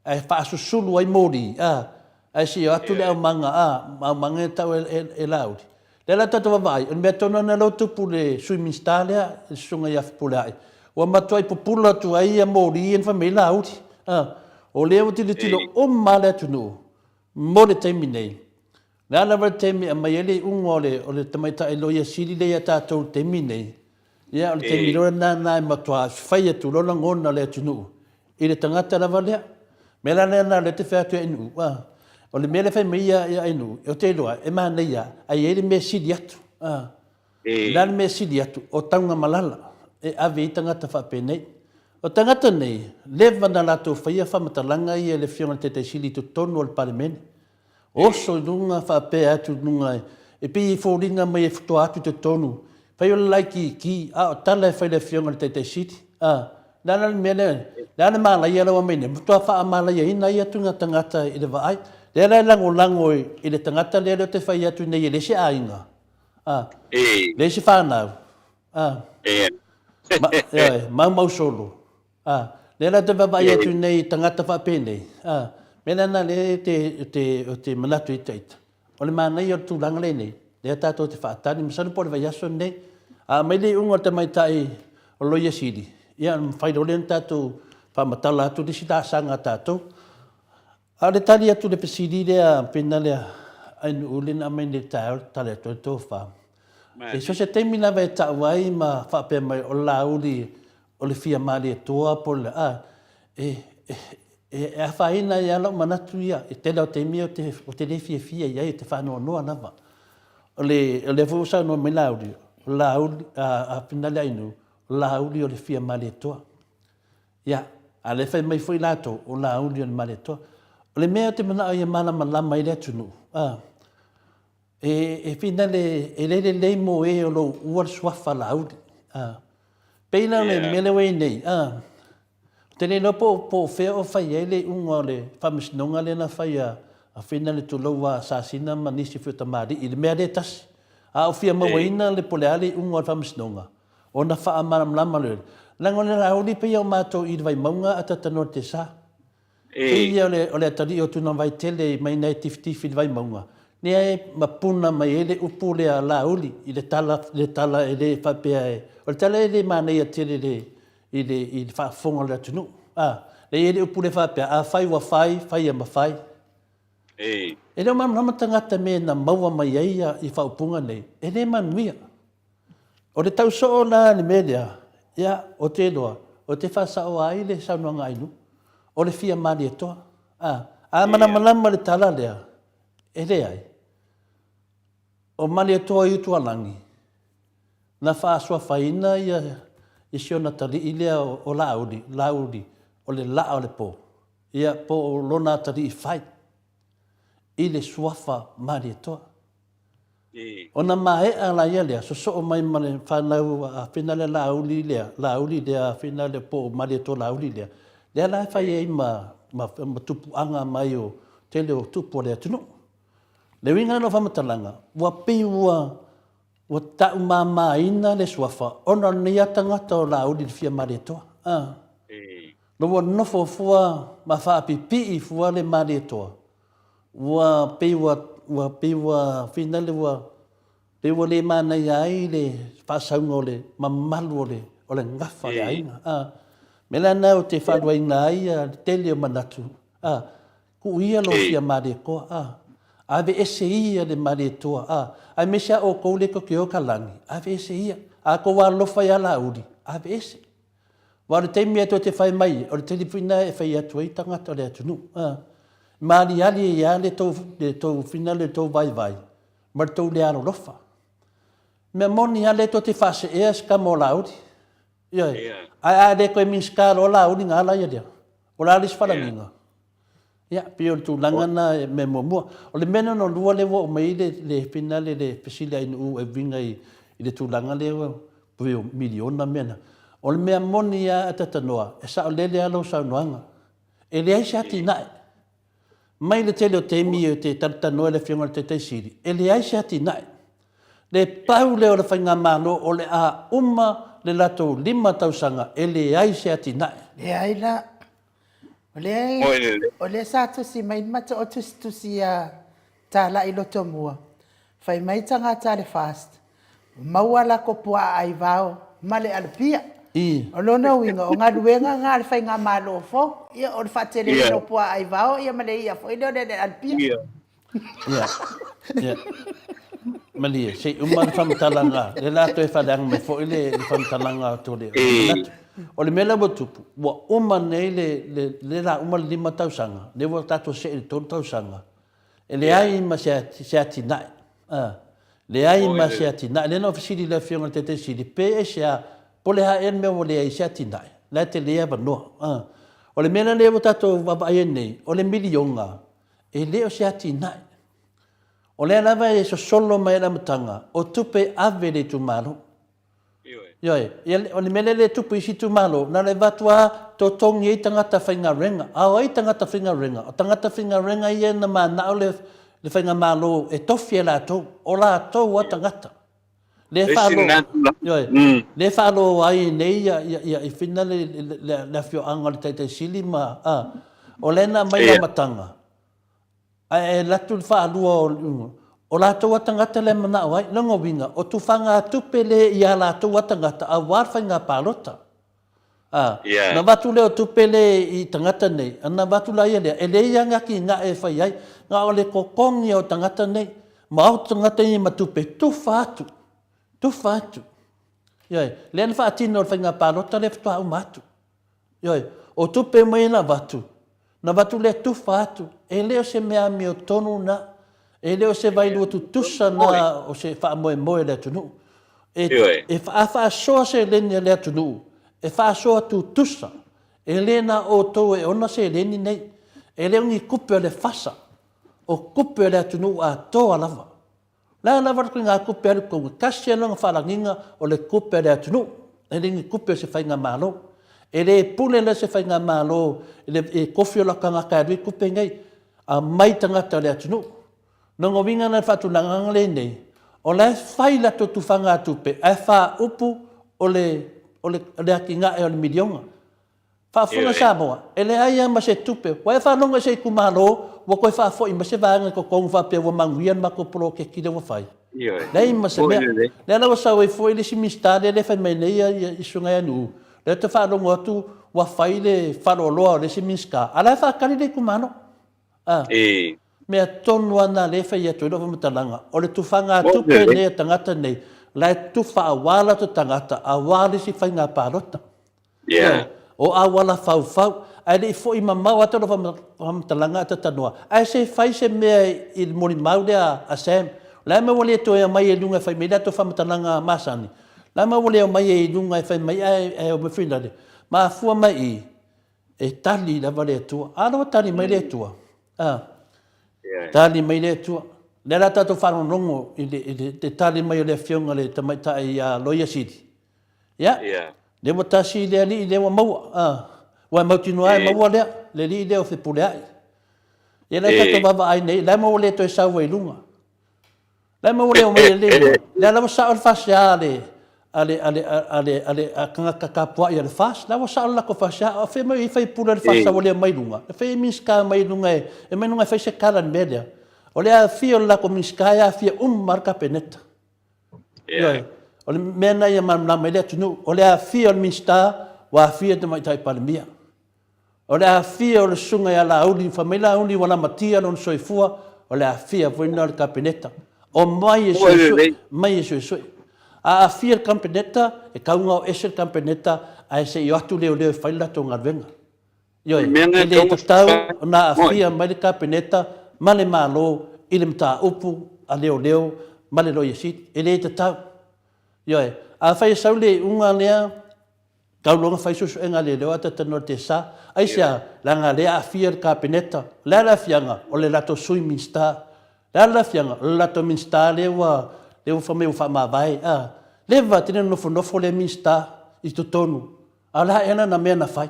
ae faasusulu ai moli, a, ae se i o atu le aumaga, a, aumaga e tau e, e Laauli. Lea la tatou vaavaai, o le mea tonu lava lena lea ua tupu i le Sui Minisita lea, le Susuga ia Fepuleai, ua matuai pupula atu ai ia moli ia na fai mai ai Laauli. A, o lea ua tilotilo uma lava le atunuu mo le taimi nei. O le a lava le taimi e aumai ai le iuga o le, o le tamaitai Loia Sili lea ia tatou i le taimi nei, ia o le taimi loa lena na e matua fai atu loa lagona o le atunuu i le tagata lava lea. O le mea la lena o lea e te fai atu i Ainuu, a, o le mea lea e fai mai ia, ia Ainuu, ou te iloa e manaia ae i ai le mea e sili atu. A, o le a le mea e sili atu? O Taugamalala e ave ai tagata faapenei. O tagata nei, leva na latou faia faamatalaga ia i le Afioga i le Taitai Sili i totonu o le Palemene. Oso i luga faapea atu i luga e pei e foliga mai e futoa atu i totonu, fai o le laikiki, a o tala e fai le afioga i le Taitai Sili. A, le a la le mea lea, le a le malaia la ua aumai nei, matua faamalaiaina ai atu tagata i le vaai. Lea la e lagolago i le tagata lea lea ou te fai atu nei e leai se aiga, a, leai se fanau, a, ma, ioe, maumau solo. A, lea la te vaavaai atu nei i tagata faapenei, a, mea la na lea te, te, o te manatu i ita, o le manaia o le tulaga lea nei, lea tatou te faatali, masalo po o le vaiaso lenei, a aumai le iuga o le tamaitai o Loia Sili, ia ona mafai loa lea ona tatou faamatala atu le isi laasaga a tatou. A o le tali atu i le fesili lea, pena lea, Ainuu lea na aumai nei i le taeao e tali atu ai le tofa. E so o se taimi lava e tau ai ma faapea mai o le Laauli o le fia Malietoa po o le a, e, e, e afaina ai lava lou manatu ia, i tele o taimi ou te, ou te le fiafia i ai, ou te faanoanoa lava. O le, o lea foi ua saunoa mai Laauli, o Laauli, a, a Finale Ainuu, o Laauli o le fia Malietoa. Ia, a lea fai mai foi latou, o Laauli o le Malietoa. O le mea ou te manao ia malamalama ai le atunuu, a, E, e finale, e le lelei mo e o lo o uua le suafa Laauli. A. Pei la o le mea lea ua i ai nei, a, ou te le iloa po, po o fea o fai ai le iuga o le faamasinoga lea na fai a, a Finale tulou a Sasina ma nisi foi o tamalii i le mea lea e tasi. A o fia mauaina le po o le a le iuga o le faamasinoga, ona faamalamalama lea. Leaga o le Laauli pei o matou i le Vaimauga a Tatanoa i le Tesa. Pei ia o le atalii o Tunavaitele mai ina e tifitifi i le Vaimauga, lea e mapuna mai ai le upu lea a Laauli i le tala, le tala e le faapea e, o le tala e le manaia tele i le, i le, i le faafofoga o le atunuu. A, lea e i ai le upu lea faapea, afai ua fai, faia ma fai. E le o malamalama tagata i mea na maua mai ai ia faaupuga nei, e le manuia. O le tau soo la le mea lea, ia, ou te iloa, ou te faasaoa ai le saunoaga Ainu, o le fia Malietoa. A, a malamalama le tala lea, e leai. O Malietoa i Utualagi, na faasuafaina ia, i si ona talii lea o, o Laauli, Laauli, o le laa o le po, ia, po o lona atalii fai, i le suafa Malietoa. Ona maea la ia lea, sosoo mai ma le fanau a Finale Laauli lea, Laauli lea, Finale po o Malietoa Laauli lea, lea la e fai ai ma, ma, ma tupuaga mai o tele o tupu o le atunuu. Le uiga la o faamatalaga, ua pei ua, ua taumamaina le suafa ona o lenei lava tagata o Laauli i le fia Malietoa. A. Ua nofo fua ma faapipii fua le Malietoa Ua pei ua, ua pei ua finale ua, pei ua le manaia ai le faasauga o le mamalu o le, o le gafa o le aiga. A, mea la lena ou te faaluaina ai le tele o manatu, a, tuu ia lou fia Malietoa, a, aveese ia le Malietoa, a, aemaise lava outou lea tou te o i Kalani, aveese ia. A outou alolofa ia Laauli, aveese. Aua o le taimi e toe te fai mai, o le taimi foi lena e fai atu ai tagata o le atunuu. A, maaliali ai lava le tou, le tou finagalo i le tou vaivai ma le tou le alolofa. Mea moni lava lea tou te faaseea se tama o Laauli. Ioe. Ae a le toe Minisita loa Laauli ona ala ia lea. O le a le isi falagiga? Ia, pei o le tulaga lena e mea muamua. O le mea lona lua lea ua oo mai ai le, le finale, le fesili a Ainuu e uiga i, i le tulaga lea ua pei o miliona mea na. O le mea moni lava a Tatanoa, e saolele lava lau saunoaga. E leai se atinae. Mai le tele o taimi ou te talatalanoa i le Afioga i le Taitai Sili, e leai se atinae. Le pau lea o le Faigamalo o le a uma le latou lima tausaga e leai se atinae.
Leai la. O lea, o lea sa tusi mai le matou tusitusi ia Talai Lotomua, fai mai tagata a le FAST, maua lako puaa aivao ma le alapia. O lona uiga, o galuega na a le faigamalo fou. Ia o le faateleina o puaa aivao ia ma le i'a foi lea o le alapia.
Ia. Ia. Malie, se i uma le faamatalaga, lea la toe faaleaga mai foi le faamatalaga atu o le manatu. O le mea lea ua tupu, ua uma nei le, le, lea la uma le lima tausaga, lea ua tatou see i le tolu tausaga, e leai ma se, se atinae. A, leai ma se atinae. Lea na ou fesili i le Afioga i le Taitai Sili, pe aisea, po o le a ea le mea ua leai ai se atinae, la e tele avanoa. A, o le mea la lea ua tatou vaavaai ai nei, o le miliona, E le o se atinae. O lea lava e sosolo mai i le amataga, o tupe e ave i le itumalo. Ioe. Ioe. O le mea lea e tupu i isi itumalo, na o le avatu lava totogi ai tagata faigaluega. A o ai tagata faigaluega? O tagata faigaluega ia na manao le faigamalo e tofi e latou. O latou lava tagata. Lea e faalo, ioe, lea e faalo ai nei ia, ia, ia, i fina le, le, le, le afioaga o le Taitai Sili ma, a, o lea na aumai le amataga, ae e alu atu le faalua o, o latou a tagata lea e manao ai. Lona uiga, o tufagatupe lea ia latou a tagata aua le faiga palota. A, ona avatu lea o tupe le i tagata nei, ona avatu laia lea, e leai lava ni atinae e fai ai, na o le totogi o tagata nei, ma o tagata nei ma tupe, tufa atu, tufa atu. Ioe, lea na faatino e le faiga palota lea faatoa uma atu. Ioe, o tupe uma ia na avatu, Na avatu lea tufa atu, e le o se mea amiotonu na, e le o se vailua tutusa na o se faamoemoe o le atunuu. E, e a faasoa seleni a le atunuu, e faasoa tutusa, e le na o outou e ona seleni nei. E le o ni tupe o le fasa, o tupe o le atunuu atoa lava. Le a lava le ituaiga tupe alu i totonu, e tasi lava lona faalagiga o le tupe a le atunuu, e le ni tupe a se faigamalo. E le pule la se faigamalo i le tofi o lona tagata e alu ai tupe nei, aumai tagata o le atunuu. Lona uiga la i le faatulagaga lenei, o la e fai latou tufaga tupe ae faaupu o le atinae o le miliona. Faafofoga Samoa, e leai lava ma se tupe. Ua e faalogo i se itumalo ua toe faafoi mai se vaega i totonu faapea ua manuia le matou poloketi lea ua fai? Leai ma se mea. Lea la ua sau ai foi le isi Minisita lea e fai mai nei le Susuga ia Nu'u, lea ou te faalogo atu ua fai le faleoloa o le isi Minisita, a o la e faatali le itumalo. A mea tonu lava lena lea e fai atu ai lau faamatalaga, o le tufagatupe nei a tagata nei, la e tufa aua latou tagata aua le isi faiga palota. Yeah. O auala faufau, ae le i foi mamao atu lau faamatalaga a Tatanoa, ae se fai se mea i le molimau lea a Sam. O le a mea ua le toe aumai ai i luga e fai mai le latou faamatalaga masani? O le a mea ua le aumai ai i luga e fai mai ae omai finale? Mafua mai i, e tali lava le Atua. A lea ua tali mai le Atua. A. Tali mai le Atua. Lea la tatou faalogologo i le tali mai o le Afioga i le Tamaitai ia Loia Sili. Ia, lea ua tasi le alii lea ua maua. Ua e mautinoa e maua lea, le alii lea o Fepuleai. Ia lea tatou vaavaai nei, la e maua le toe sau ai i luga. La e maua le omai le luga. Lea la ua sao le fasea a le a le a le a le a le a tagata tapuai a le FAST. La ua sao le latou fasea. O fea mai ai faipule a le FAST ua le omai i luga? E fai e Minisita mai i luga e e mai luga e fai se tala i le mea lea. O le aafia o le latou Minisita e aafia uma lava le Kapeneta. Ioe. O le mea lena ia malamalama ai le atunuu. O le aafia o le Minisita, ua aafia le Tamaitai Palemia. O le aafia o le susuga ia Laauli, fai mai Laauli ua lamatia lona soifua, o le aafia foi lena o le Kapeneta. Omai e suesue, omai e suesue. A aafia le Kapeneta, e tau ona o ese le Kapeneta ae se i o atu leoleo e fai le latou galuega. Ioe, e le tatau ona aafia mai le Kapeneta ma le Malo i le mataupu a leoleo ma le Loia Sili. E le tatau. Ioe, afai e sau le iuga lea, tau loa ona fai suesuega a leoleo ae talanoa i le TSA. Aisea? Leaga o lea e aafia le Kapeneta. O le a le aafiaga? O le latou Sui Minisita. O le a le aafiaga? O le latou Minisita lea ua, lea ua fai mai ua faamavae. A, leva tele ona nofonofo lea Minisita i totonu. A o le a ea lana mea na fai?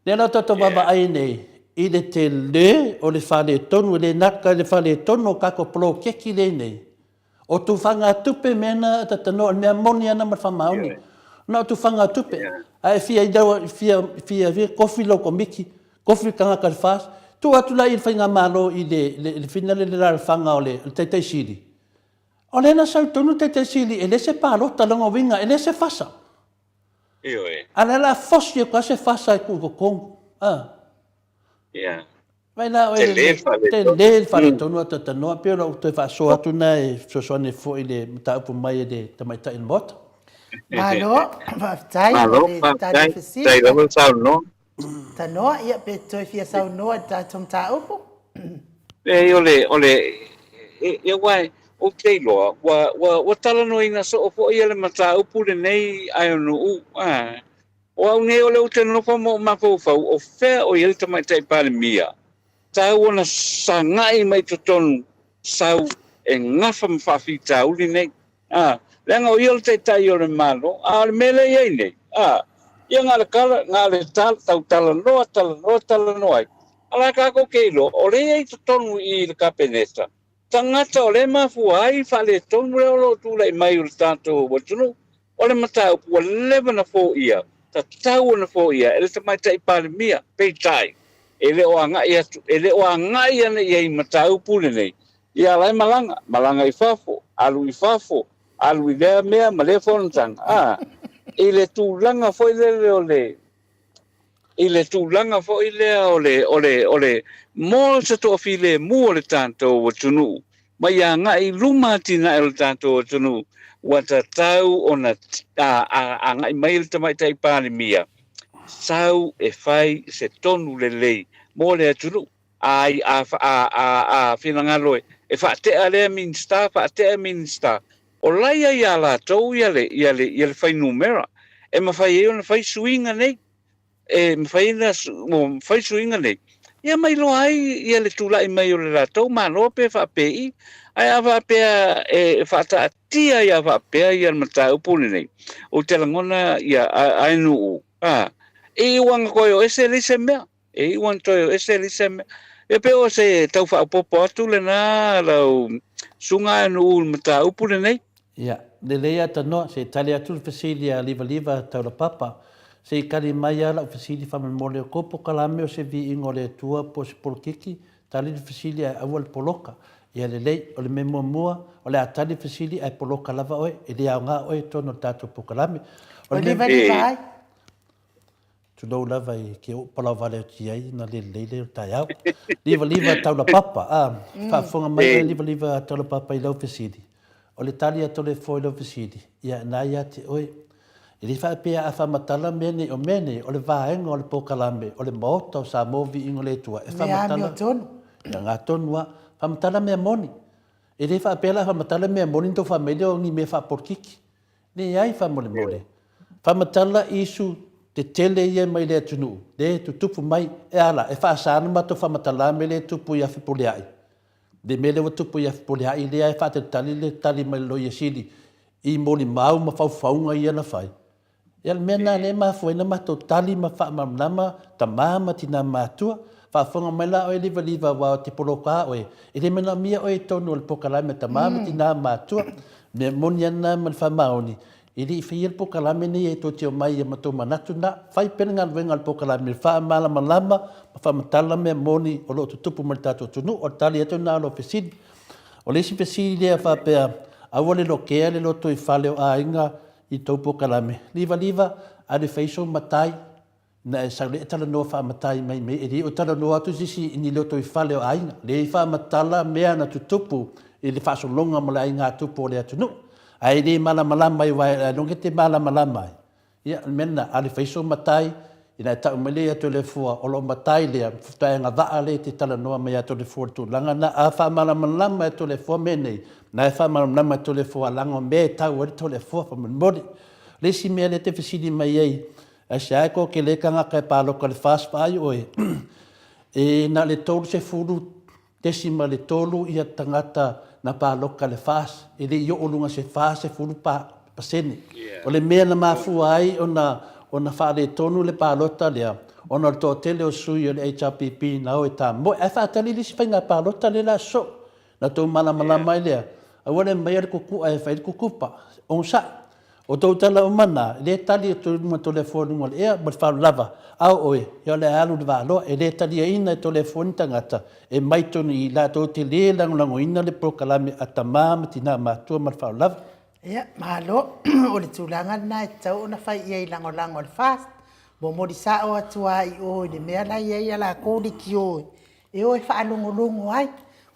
Lea la tatou vaavaai nei i le tele o le faaletonu, e le naka i le faaletonu o tatou poloketi lea nei. O tufagatupe mea na tatanoa, o le mea moni ana ma le faamaoni. Na o tufagatupe. A e fia ilau, fia, fia, fia kofi lau komiti, kofi le tagata i le FAST, tuu atu la i le faigamalo i le, le, le finale le alaalafaga o le, le Taitai Sili. O lea na sau tonu le Taitai Sili, e le se palota, lona uiga, e le se fasa.
Ioe.
A o lea la fosi atu lava se fasa e tuu i totonu. A.
Ia.
Vai la oe
Tele le faaletonu.
Tele le faaletonu a Tatanoa, pei o lau toe faasoa atu na e fesoasoani foi i le mataupu mai e le tamaitai o le Maota.
Malo, faafetai mo
Malo,
le tali
faafetai.
fesili.
Faafetai lava le saunoa.
Tanoa, ia pe toe fia saunoa i le tatou mataupu.
Leai, o le, o le, e, e, aua ou te iloa, ua, ua, ua talanoaina soo foi le mataupu lenei Aeonu'u, a. O au nei o lea ou te nonofo ma ou mafaufau, o fea o i ai le Tamaitai Palemia, tau ona sagai mai totonu sau e gafa ma faafitauli nei. A, leaga o ia o le Taitai o le Malo, a o le mea lea e i ai nei, a, ia na o le kala, na o le tala, tau talanoa, talanoa, talanoa ai. A la tatou te iloa, o lea e i ai totonu i i le Kapeneta, tagata o lea e mafua ai faaletonu lea o lo o tulai mai o le tatou atunuu. O le mataupu ua leva ona foia, tatau ona foia e le Tamaitai Palemia, peitai, e le o agai atu, e le o agai ana i ai i mataupu lenei, ia la e malaga, malaga i fafo, alu i fafo, alu i lea mea ma lea fonotaga, a, i le tulaga foi lele o le, i le tulaga foi lea o le, o le, o le, mo se toafilemu o le tatou atunuu, ma ia agai i luma atinae o le tatou atunuu, ua tatau ona a, a, agai mai le Tamaitai Palemia, sau e fai se tonu lelei mo le atunuu. A, a, a, a, a finagalo e, e faatea lea Minisita, faatea Minisita, o la ia iā latou ia le, ia le, ia le fuainumera e mafai ai ona fai suiga nei. E mafai ona fai suiga nei, ia ma iloa ai ia le tulai mai o le latou Malo pe faapei. Ae a faapea e faataatia ai a faapea ia le mataupu lenei, ou te lagona ia Aenuu, a, e iu ana toe o ese leai se mea. E iu ana toe o ese leai se mea. E pei o se tau faaopoopo atu lena lau susuga Aenuu i le mataupu lenei.
Ia, lelei a tanoa, se i tali atu le fesili a Livaliva Taulapapa. Se i kali mai a lau fesili faamolemole o kou pokalame o se viiga o le Atua po o se polokiki, tali le fesili ae aua le poloka. Ia lelei, o le mea muamua, o le a tali le fesili ae poloka lava oe, e le aoga oe i totonu o le tatou pokalame.
O le mea. Livaliva ai.
Tulou lava i ke oo palaovale atu i ai na le lelei lea o le taeao. Livaliva taulapapa, a, faafofoga mai oe Livaliva taulapapa i lau fesili. O le tali a Toleafoa i lau fesili, ia na ia te oe. E le faapea a faamatala mea nei, o mea nei, o le vaega o le polokalame o le Maota o Samoa Viiga o le Atua e faamatala.
Mea amiotonu.
Ia gatonu lava. Faamatala mea moni. E le faapea la a faamatala mea moni ona tou fai mai lea o ni mea faapolokiki. Leai faamolemole. Faamatala isu tetele ia mai le atunuu, le tutupu mai, e a la, e faasa ona matou faamatala mea lea e tupu ia Fepuleai. Le mea lea ua tupu ia Fepuleai lea e faatalitali le tali mai le Loia Sili i molimau ma faufauga ia na fai. Ia le mea lena lea e mafua ai ona matou tali ma faamalamalama tama ma tina matutua. Faafofoga mai la oe Livaliva aua o te poloka oe, e le manaomia oe i totonu o le polokalame a tama ma tina matutua. Mea moni ana ma le faamaoni, e le i faia le polokalame nei e tou te omai ia ma tou manatu na, fai pea le galuega a le polokalame e faamalamalama ma faamatala mea moni o lo o tutupu mai le tatou atunuu. O le tali atu lena o lou fesili. O le isi fesili lea faapea, aua le lokea le lotoifale o aiga i tou polokalame. Livaliva, alu e fai sou matai, Na e sau lea e talanoa faamatai mai mei, e le o talanoa atu se isi i ni lotoifale o aiga, le faamatala mea na tutupu i le faasologa ma le aigatupu o le atunuu. Ae le malamalama ai aua e loge te malamalama ai. Ia, o le mea lena, alu e fai sou matai, ina e tau mai lea ia Toleafoa, o lou matai lea, faatoa e agavaa lea e te talanoa mai ia Toleafoa i le tulaga lena. A faamalamalama e Toleafoa mea nei, na e faamalamalama e Toleafoa leaga o mea e tau ai le Toleafoa faamolemole. O le isi mea lea e te fesili mai ai, Aisea e toatele ai tagata e palota i le FAST vaai oe e na o le 30.3 ia tagata na palota i le FAST e le i oo luga se 40%. O le mea na mafua ai ona ona faaletonu le palota lea ona o le toatele o sui o le HRPP na o e tamoe. Ae faatali le isi faiga palota lea la sosoo. Na tou malamalama ai lea. Aua le aumaia le kukua e fai ai le kukupa. Onosai. O tou tala uma na, e le tali atu i luga Toleafoa i luga o le ea ma le faaaloalo lava, a o oe, ia o le a alu i le vaaloa. E le taliaina e Toleafoa ni tagata e mai tonu i i latou te le lagolagoina le polokalame a tama ma tina matua ma le faaaloalo lava.
Ia, malo. O le tulaga lena e tatau ona fai i ai lagolago a le FAST. Momoli sao atu lava i o i le mea la e i ai a latou leitio e o e faalogologo ai.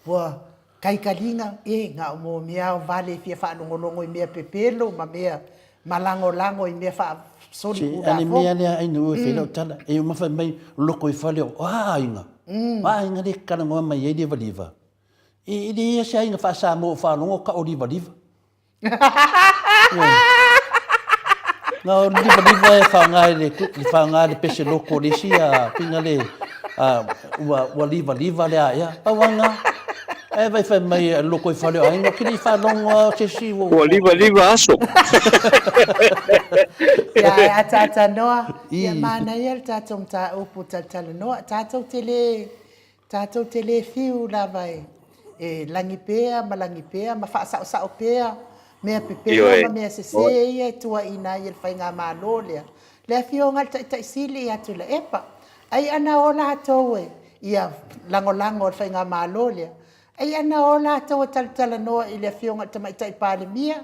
Ua Kaikaliga, e, na o mo mea aovale e fia faalogologo i mea pepelo ma mea ma lagolago i mea
faasolitulafono. Se, a le mea lea Ainuu e fai lau tala, e uma fai mai loko i fale o a aiga, o a aiga lea e talanoa mai ai livaliva? E, e leai se aiga faa-Samoa o faalogo o tau livaliva. Na o le livaliva e faaaoga i le faaaoga i le pese loko o le isi pinga le ua ua livaliva le aea. Pau lava lena. Ae vaai fai mai e loko i fale o aiga, ou te le i faalogo lava o se isi ua
Ua livaliva aso.
Ia, ae ataatanoa, ia manaia le tatou mataupu talatalanoa. Tatou te le Tatou te le fiu lava e lagi pea ma lagi pea ma faasaosao pea mea pepelo ma mea sese ia e tuuaiina ai e le Faigamalo lea le Afioga i le Taitai Sili ia Tuilaepa. Ai ana o latou e ia lagolago e le Faigamalo lea, ai ana o latou e talatalanoa i le Afioga i le Tamaitai Palemia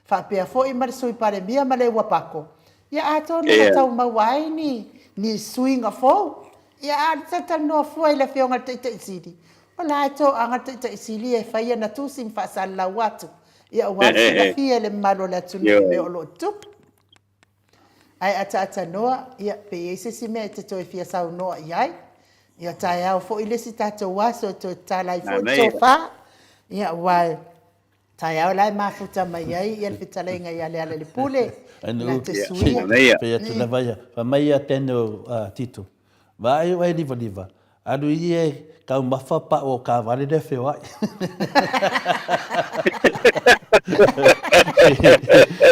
faapea foi ma le Sui Palemia ma le Uapako, ia atonu na tau maua ai ni suiga fou. Ia, a o le talatalanoa fua i le Afioga i le Taitai Sili, o la e toaga le Taitai Sili e fai ana tusi ma faasalalau atu, ia aua le silafia e le mamalu o le atunuu i mea o lo o tutupu. Ae ataatanoa, ia, pe i ai se isi mea e te toe fia saunoa i ai. Ia, taeao foi le isi tatou aso e toe tatala ai foi le tofa. Ia, aua Taeao la e mafuta mai ai ia le fetalaiga ia Lealailepule, na te suia.
Fai atu lava ia, fai mai ia Daniel Tito, vaai oe livaliva, alu ia e taumafa pau o kavale lea feoai.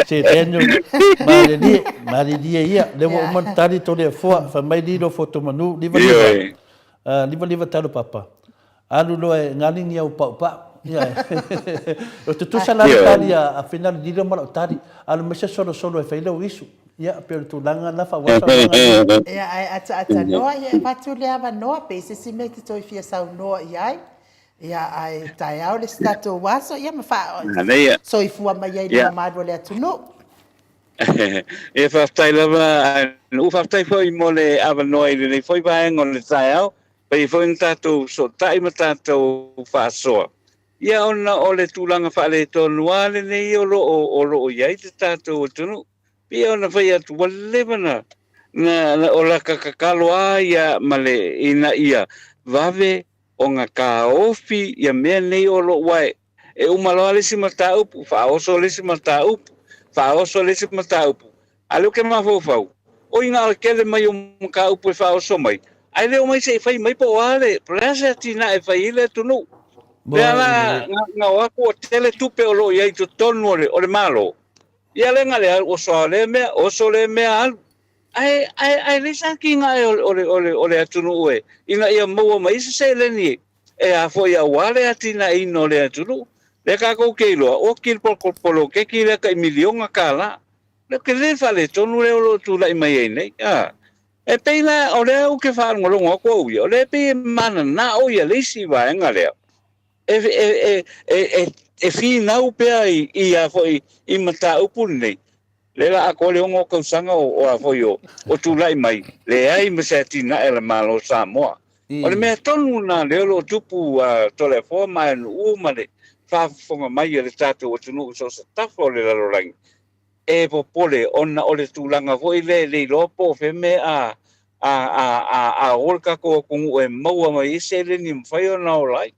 Se Daniel, malilie, malilie ia, lea ua uma ona tali Toleafoa, fai mai lilo Fotomanu, livaliva, livaliva talo papa. Alu loa e galigi au paupau. Ia. O tutusa la le tali a Finali lilo ma lau tali. Alu mai se solosolo e fai lou isu. Ia, pei o le tulaga lena faaauau saunoaga.
Ia, ae ataatanoa, ia e avatu le avanoa pe i se isi mea e te toe fia saunoa i ai. Ia, ae taeao le isi tatou aso, ia ma faa soifua mai ai i le mamalu o le atunuu.
Ia, faafetai lava Ainu. Faafetai foi mo le avanoa i lenei foi vaega o le taeao. Pei foi ona tatou fesootai ma tatou faasoa, ia ona o le tulaga faaletonu lava lenei o lo o, o lo o i ai le tatou atunuu. Pei ona fai atu, ua leva na, na, na o laka tatalo lava ia ma le, ina ia vave ona taofi ia mea nei o lo o, aua E uma loa le isi mataupu, faaoso le isi mataupu, faaoso le isi mataupu. A o lea ou te mafaufau, oi na o le tele mai o mataupu e faaoso mai, ae le omai se i fai mai po o a le, po o le a se atinae e fai ai le atunuu. Lea la na o atu ua tele tupe o lo o i ai i totonu o le, o le Malo, ia lea na le alu, oso lava lea mea, oso lea mea alu. Ae, ae, ae leai se atinae o le, o le, o le, o le atunuu e, ina ia maua mai ai se seleni e a foi aua le atinaeina o le atunuu. Lea tatou te iloa, oti le poloketi lea tai miliona tala. Le tele faaletonu lea o lo o tulai mai ai nei. A. E pei la, o lea ou te faalogologo atu au ia, o lea e pei e mananao ia le isi vaega lea, e, e, e, e, e, e finau pea i, i a foi i mataupu lenei. Lea la atoa le 6 tausaga o, o a foi o, o tulai mai, leai ma se atinae a le Malo o Samoa. O le mea tonu lena lea o lo o tupu a Toleafoa ma Aenu'u ma le faafofoga mai a le tatou atunuu i so o se tafa o le lalolagi, e popole ona o le tulaga foi lea e le iloa po o fea mea a a a a a o le tatou atunuu e maua mai ai seleni e mafai ona ola ai.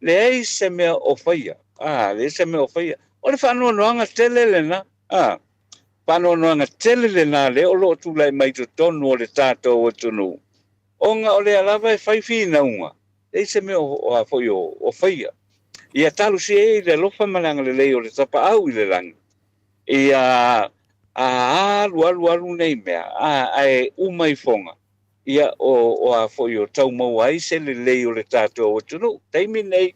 Leai se mea o faia, a, leai se mea o faia. O le faanoanoaga tele lena, a, faanoanoaga tele lena lea o lo o tulai mai i totonu o le tatou atunuu. Ona o lea lava e fai finauga, leai se mea o a foi o faia. Ia talosia ia i le alofa ma le agalelei o le Tapaau i le lagi, ia alu alu alu nei mea, ae uma ifoga, ia o a foi o tau maua ai se lelei o le tatou atunuu. Taimi nei,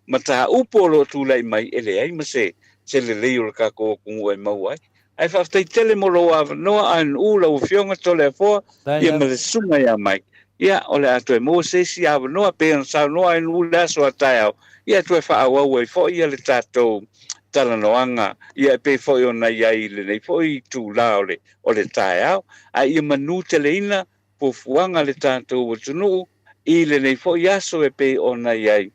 mataupu o lo o tulai mai e leai ma se se lelei o le tatou atunuu e maua ai. Ae faafetai tele mo lou avanoa ANU lau Afioga Toleafoa ia ma le Susuga ia Mike. Ia, o le a toe maua se isi avanoa pei ona saunoa ANU i le aso a taeao, ia e toe faaauau ai foi ia le tatou talanoaga ia e pei foi ona i ai i lenei foi itula o le o le taeao. Ae ia manuteleina fuafuaga a le tatou atunuu i lenei foi aso e pei ona i ai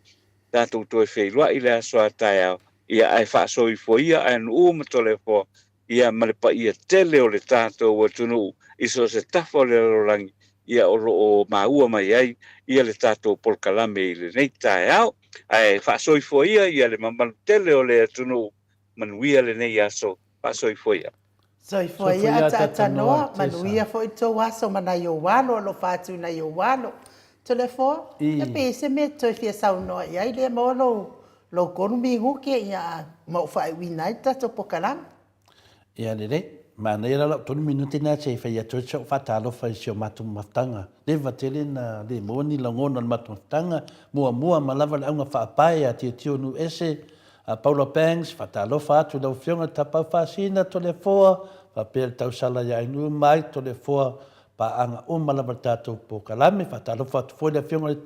tatou toe feiloai i le aso a taeao, ia ae faasoifua ia ANU ma Toleafoa, ia ma le paia tele o le tatou atunuu i so o se tafa o le lalolagi, ia o lo o maua mai ai ia le tatou polokalame i lenei taeao. Ae faasoifua ia ia le mamalu tele o le atunuu, manuia lenei aso, faasoifua ia.
Soifua ia ataatanoa, manuia foi le tou aso ma nai ou alo, alofa atu i nai ou alo. Toleafoa, ia pe i ai se mea e te toe fia saunoa i ai lea maua lou lou kolu minute ia ma ou faaiuina ai le tatou pokalame.
Ia lelei, manaia la lau tolu minute na se i fai atu ai sau faatalofa i si o matou mafutaga. Leva tele na le maua ni lagona o le matou mafutaga, muamua ma lava le auga faapae a Tietio Nuuese, a Paula Banks, faatalofa atu i lau Afioga i le Tapaau Faasina, Toleafoa, faapea le tausala ia Ainuu Mai, Toleafoa, paaga uma lava le tatou polokalame. Faatalofa atu foi i le Afioga i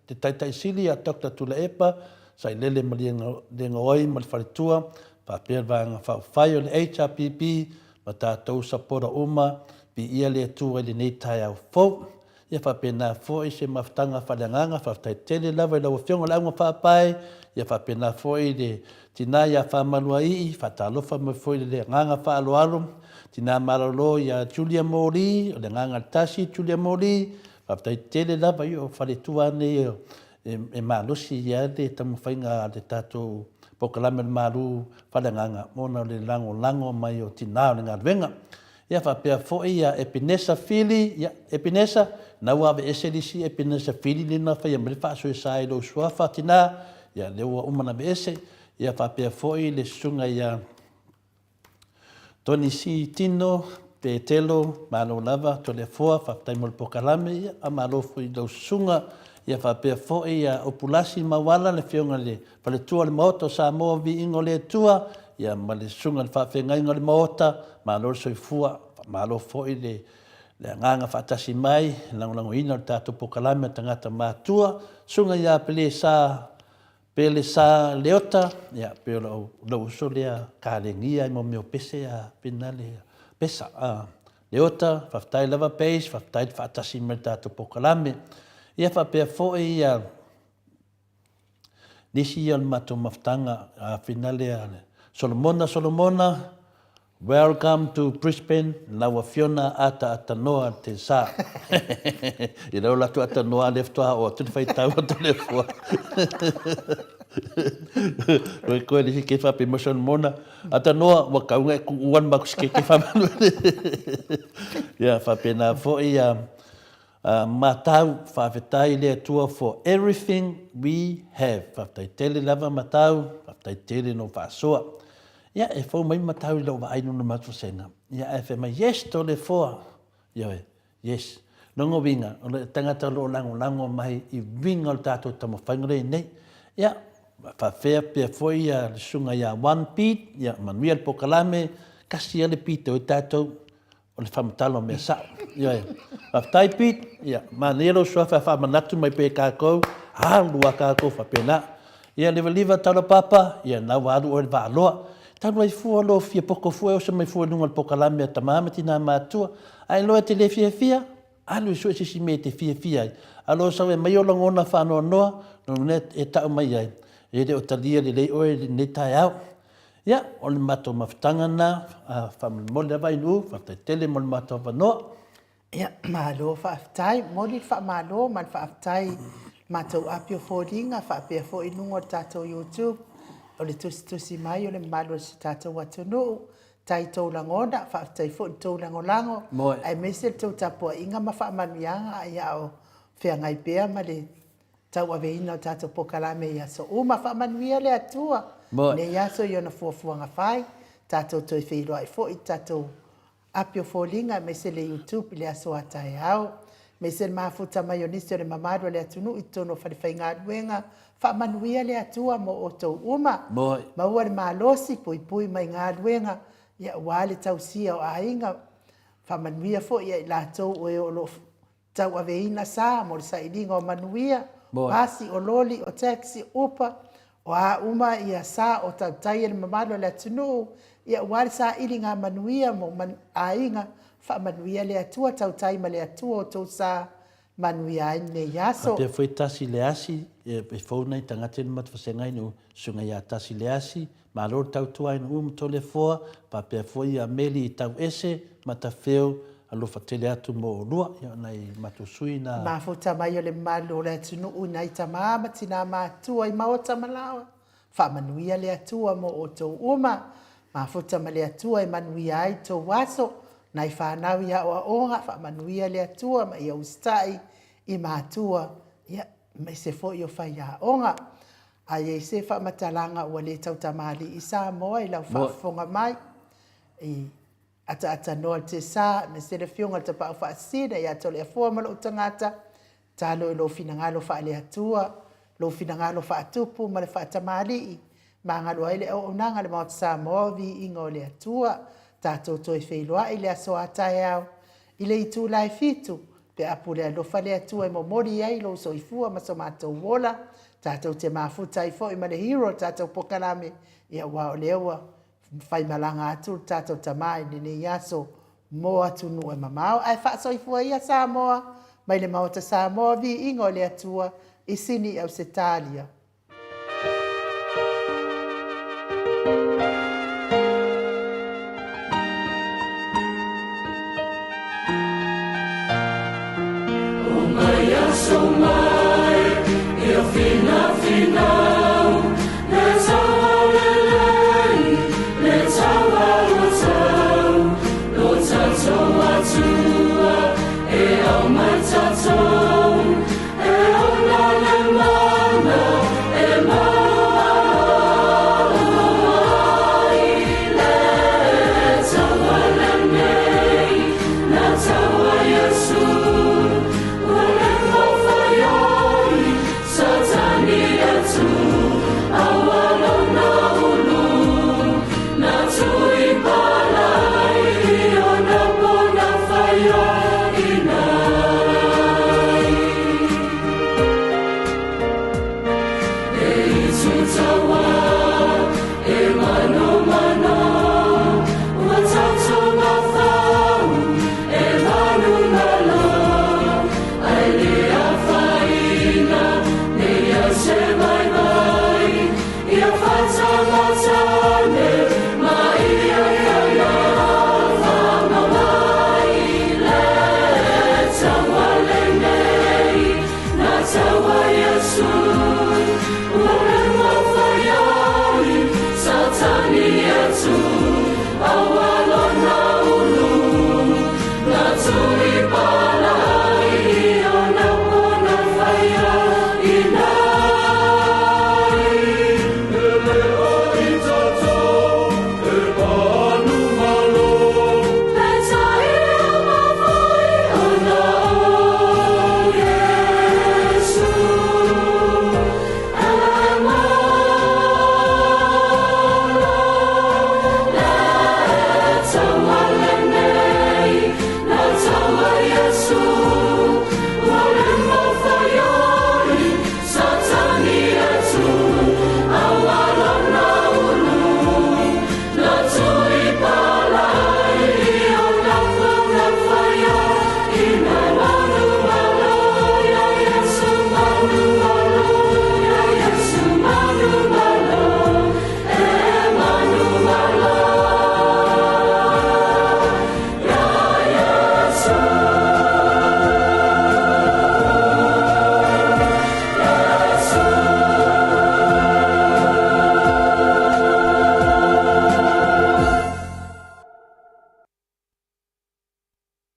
le Taitai Sili ia Doctor Tuilaepa Sailele Malielegaoi ma le faletua, faapea le Vaega Faaupufai o le HRPP ma tatou sapota uma, viia le Atua i lenei taeao fou. Ia faapena foi se mafutaga faaleagaga, faafetai tele lava i lau Afioga i le Auga Faapae, ia faapena foi le tina ia Faamaluaii, faatalofa mai foi i le agaga faaaloalo, tina malolo ia Julia Moli, o le agaga le tasi Julia Moli, faafetai tele lava, ia o faletua lava nei e malosi ai le taumafaiga a le tatou polokalame o le Malu Faaleagaga ona o le lagolago mai o tina o le galuega. Ia faapea foi ia Epenesa Fili, ia Epenesa, na ua aveese le isi Epenesa Fili lea na faia mai le faasoesa i lou suafa tina, ia lea ua uma ona aveese. Ia faapea foi le susuga ia Tony C. Tino, Petelo, malo lava, Toleafoa, faafetai mo le polokalame, ia faamalo foi i lau susuga. Ia faapea foi ia Opulasi Mauala, le afioga i le Faletua o le Maota o Samoa, Viiga o le Atua, ia ma le Susuga i le Faafeagaiga o le Maota, malo le soifua, malo foi le le agaga faatasi mai, lagolagoina o le tatou polokalame a tagata matua, Susuga ia Pelesa Pelesa Leota, ia pei o lau, lau uso lea Kalegia i mea o pese a pena le pesa a Leota, faafetai lava Pace, faafetai le faatasi mai le tatou polokalame. Ia faapea foi ia Nisi ia o le matou mafutaga finale a Solomona Solomona Welcome to Brisbane lau afiona ata atanoa te sa I lau latou atanoa lea faatoa oo atu le faitau atu le fua Koe koe le ke whape mo Solomona atanoa ua kaunga e kuua le maku ke ke whamanu Ia whapena foi ia Matau, Faafetai i le Atua for everything we have. Faafetai tele lava Matau, faafetai tele no faasoa. Ia, e fou mai Matau i lou vaai nona matusena. Ia, ae fai mai, yes, Toleafoa. Ioe, yes. Lona uiga, o le tagata o lo o lagolago mai i uiga o le tatou taumafaiga lea i nei. Ia, faafefea pea foi ia le susuga ia One Pete, ia, manuia le polokalame, kasi ia le pito ai tatou. O le faamatala o mea sao. Ioe. Faafetai Pete. Ia, manaia lou suafa e faamanatu mai pea i kākou, alu a kākou faapena. Ia, levaliva tala papa, ia, na ua alu oe i le vaaloa. Talu ai fua lou fia poto fua e oso mai fua i luga o le pokalame a tama ma tina matua. Ae loa e te le fiafia, alu e sue se isi mea e te fiafia ai. A lo sau e mai o lagona faanoanoa, lona e tau mai ai, e le o talia lelei oe i lenei taeao. Ia, o le matou mafutaga lena, faamolemole lava Ainuu, faafetai tele mo le matou avanoa.
Ia, malo faafetai. Momoli le faamalo ma le faafetai i le matou api o foliga faapea foi i luga o le tatou YouTube, o le tusitusi mai o le mamalu o si tatou atunuu. Tai i tou lagona, faafetai foi i le tou lagolago, aemaise le tou tapuaiga ma faamanuiaga a o feagai pea ma le tauaveina o tatou polokalame i aso uma. Faamanuia le Atua lenei aso i ona fuafuaga fai, tatou toe feiloai foi i tatou api o foliga aemaise le YouTube i le aso a taeao. Aemaise le mafuta mai o nisi o le mamalu o le atunuu i totonu o falefaigaluega. Faamanuia le Atua mo outou uma. Maua le malosi, puipui mai galuega, ia aua le tausia o aiga. Faamanuia foi ia i latou o e o lo o tauaveina sa mo le sailiga o manuia, o pasi, o loli, o taxi, o upa, o a uma ia sa o tautai e le mamalu o le atunuu, ia aua le sailiga manuia mo aiga, faamanuia le Atua, tautai ma le Atua o outou sa manuia ai lenei aso.
Faapea foi tasi le asi, e fou nai tagata ina matufasenga ina susuga ia tasi le asi, Malo le tautua i Nuu ma Toleafoa, faapea foi ia Meli i Tauese ma Tafeo, alofa tele atu mo oulua. Ia o nai matou sui na.
Mafuta mai o le mamalu o le atunuu i nai tama ma tina matua i maota ma laoa. Faamanuia le Atua mo outou uma. Mafuta ma le Atua e manuia ai tou aso. Nai fanau i aoaoga, faamanuia le Atua ma ia usitai i matua, ia, aemaise foi o faiaoga. A i ai se faamatalaga ua le tautamalii Samoa i lau faafofoga mai, i ataatanoa le Tesa, aemaise le Afioga i le Tapaau Faasisina ia Toleafoa ma lou tagata, tatalo i lou finagalo faale-Atua, lou finagalo faatupu ma le faatamalii, magalo ai le auaunaga a le Maota Samoa o Viiga o le Atua. Tatou toe feiloai i le aso a taeao i le itula e 7, pe a pule alofa le Atua e momoli ai lou soifua ma so matou ola, tatou te mafuta ai foi ma le hero o le tatou pokalame, ia aua o lea ua faimalaga atu le tatou tama i lenei aso mo atunuu e mamao. Ae faasoifua ia Samoa mai le Maota Samoa, viiga o le Atua i Sini i Ausetalia.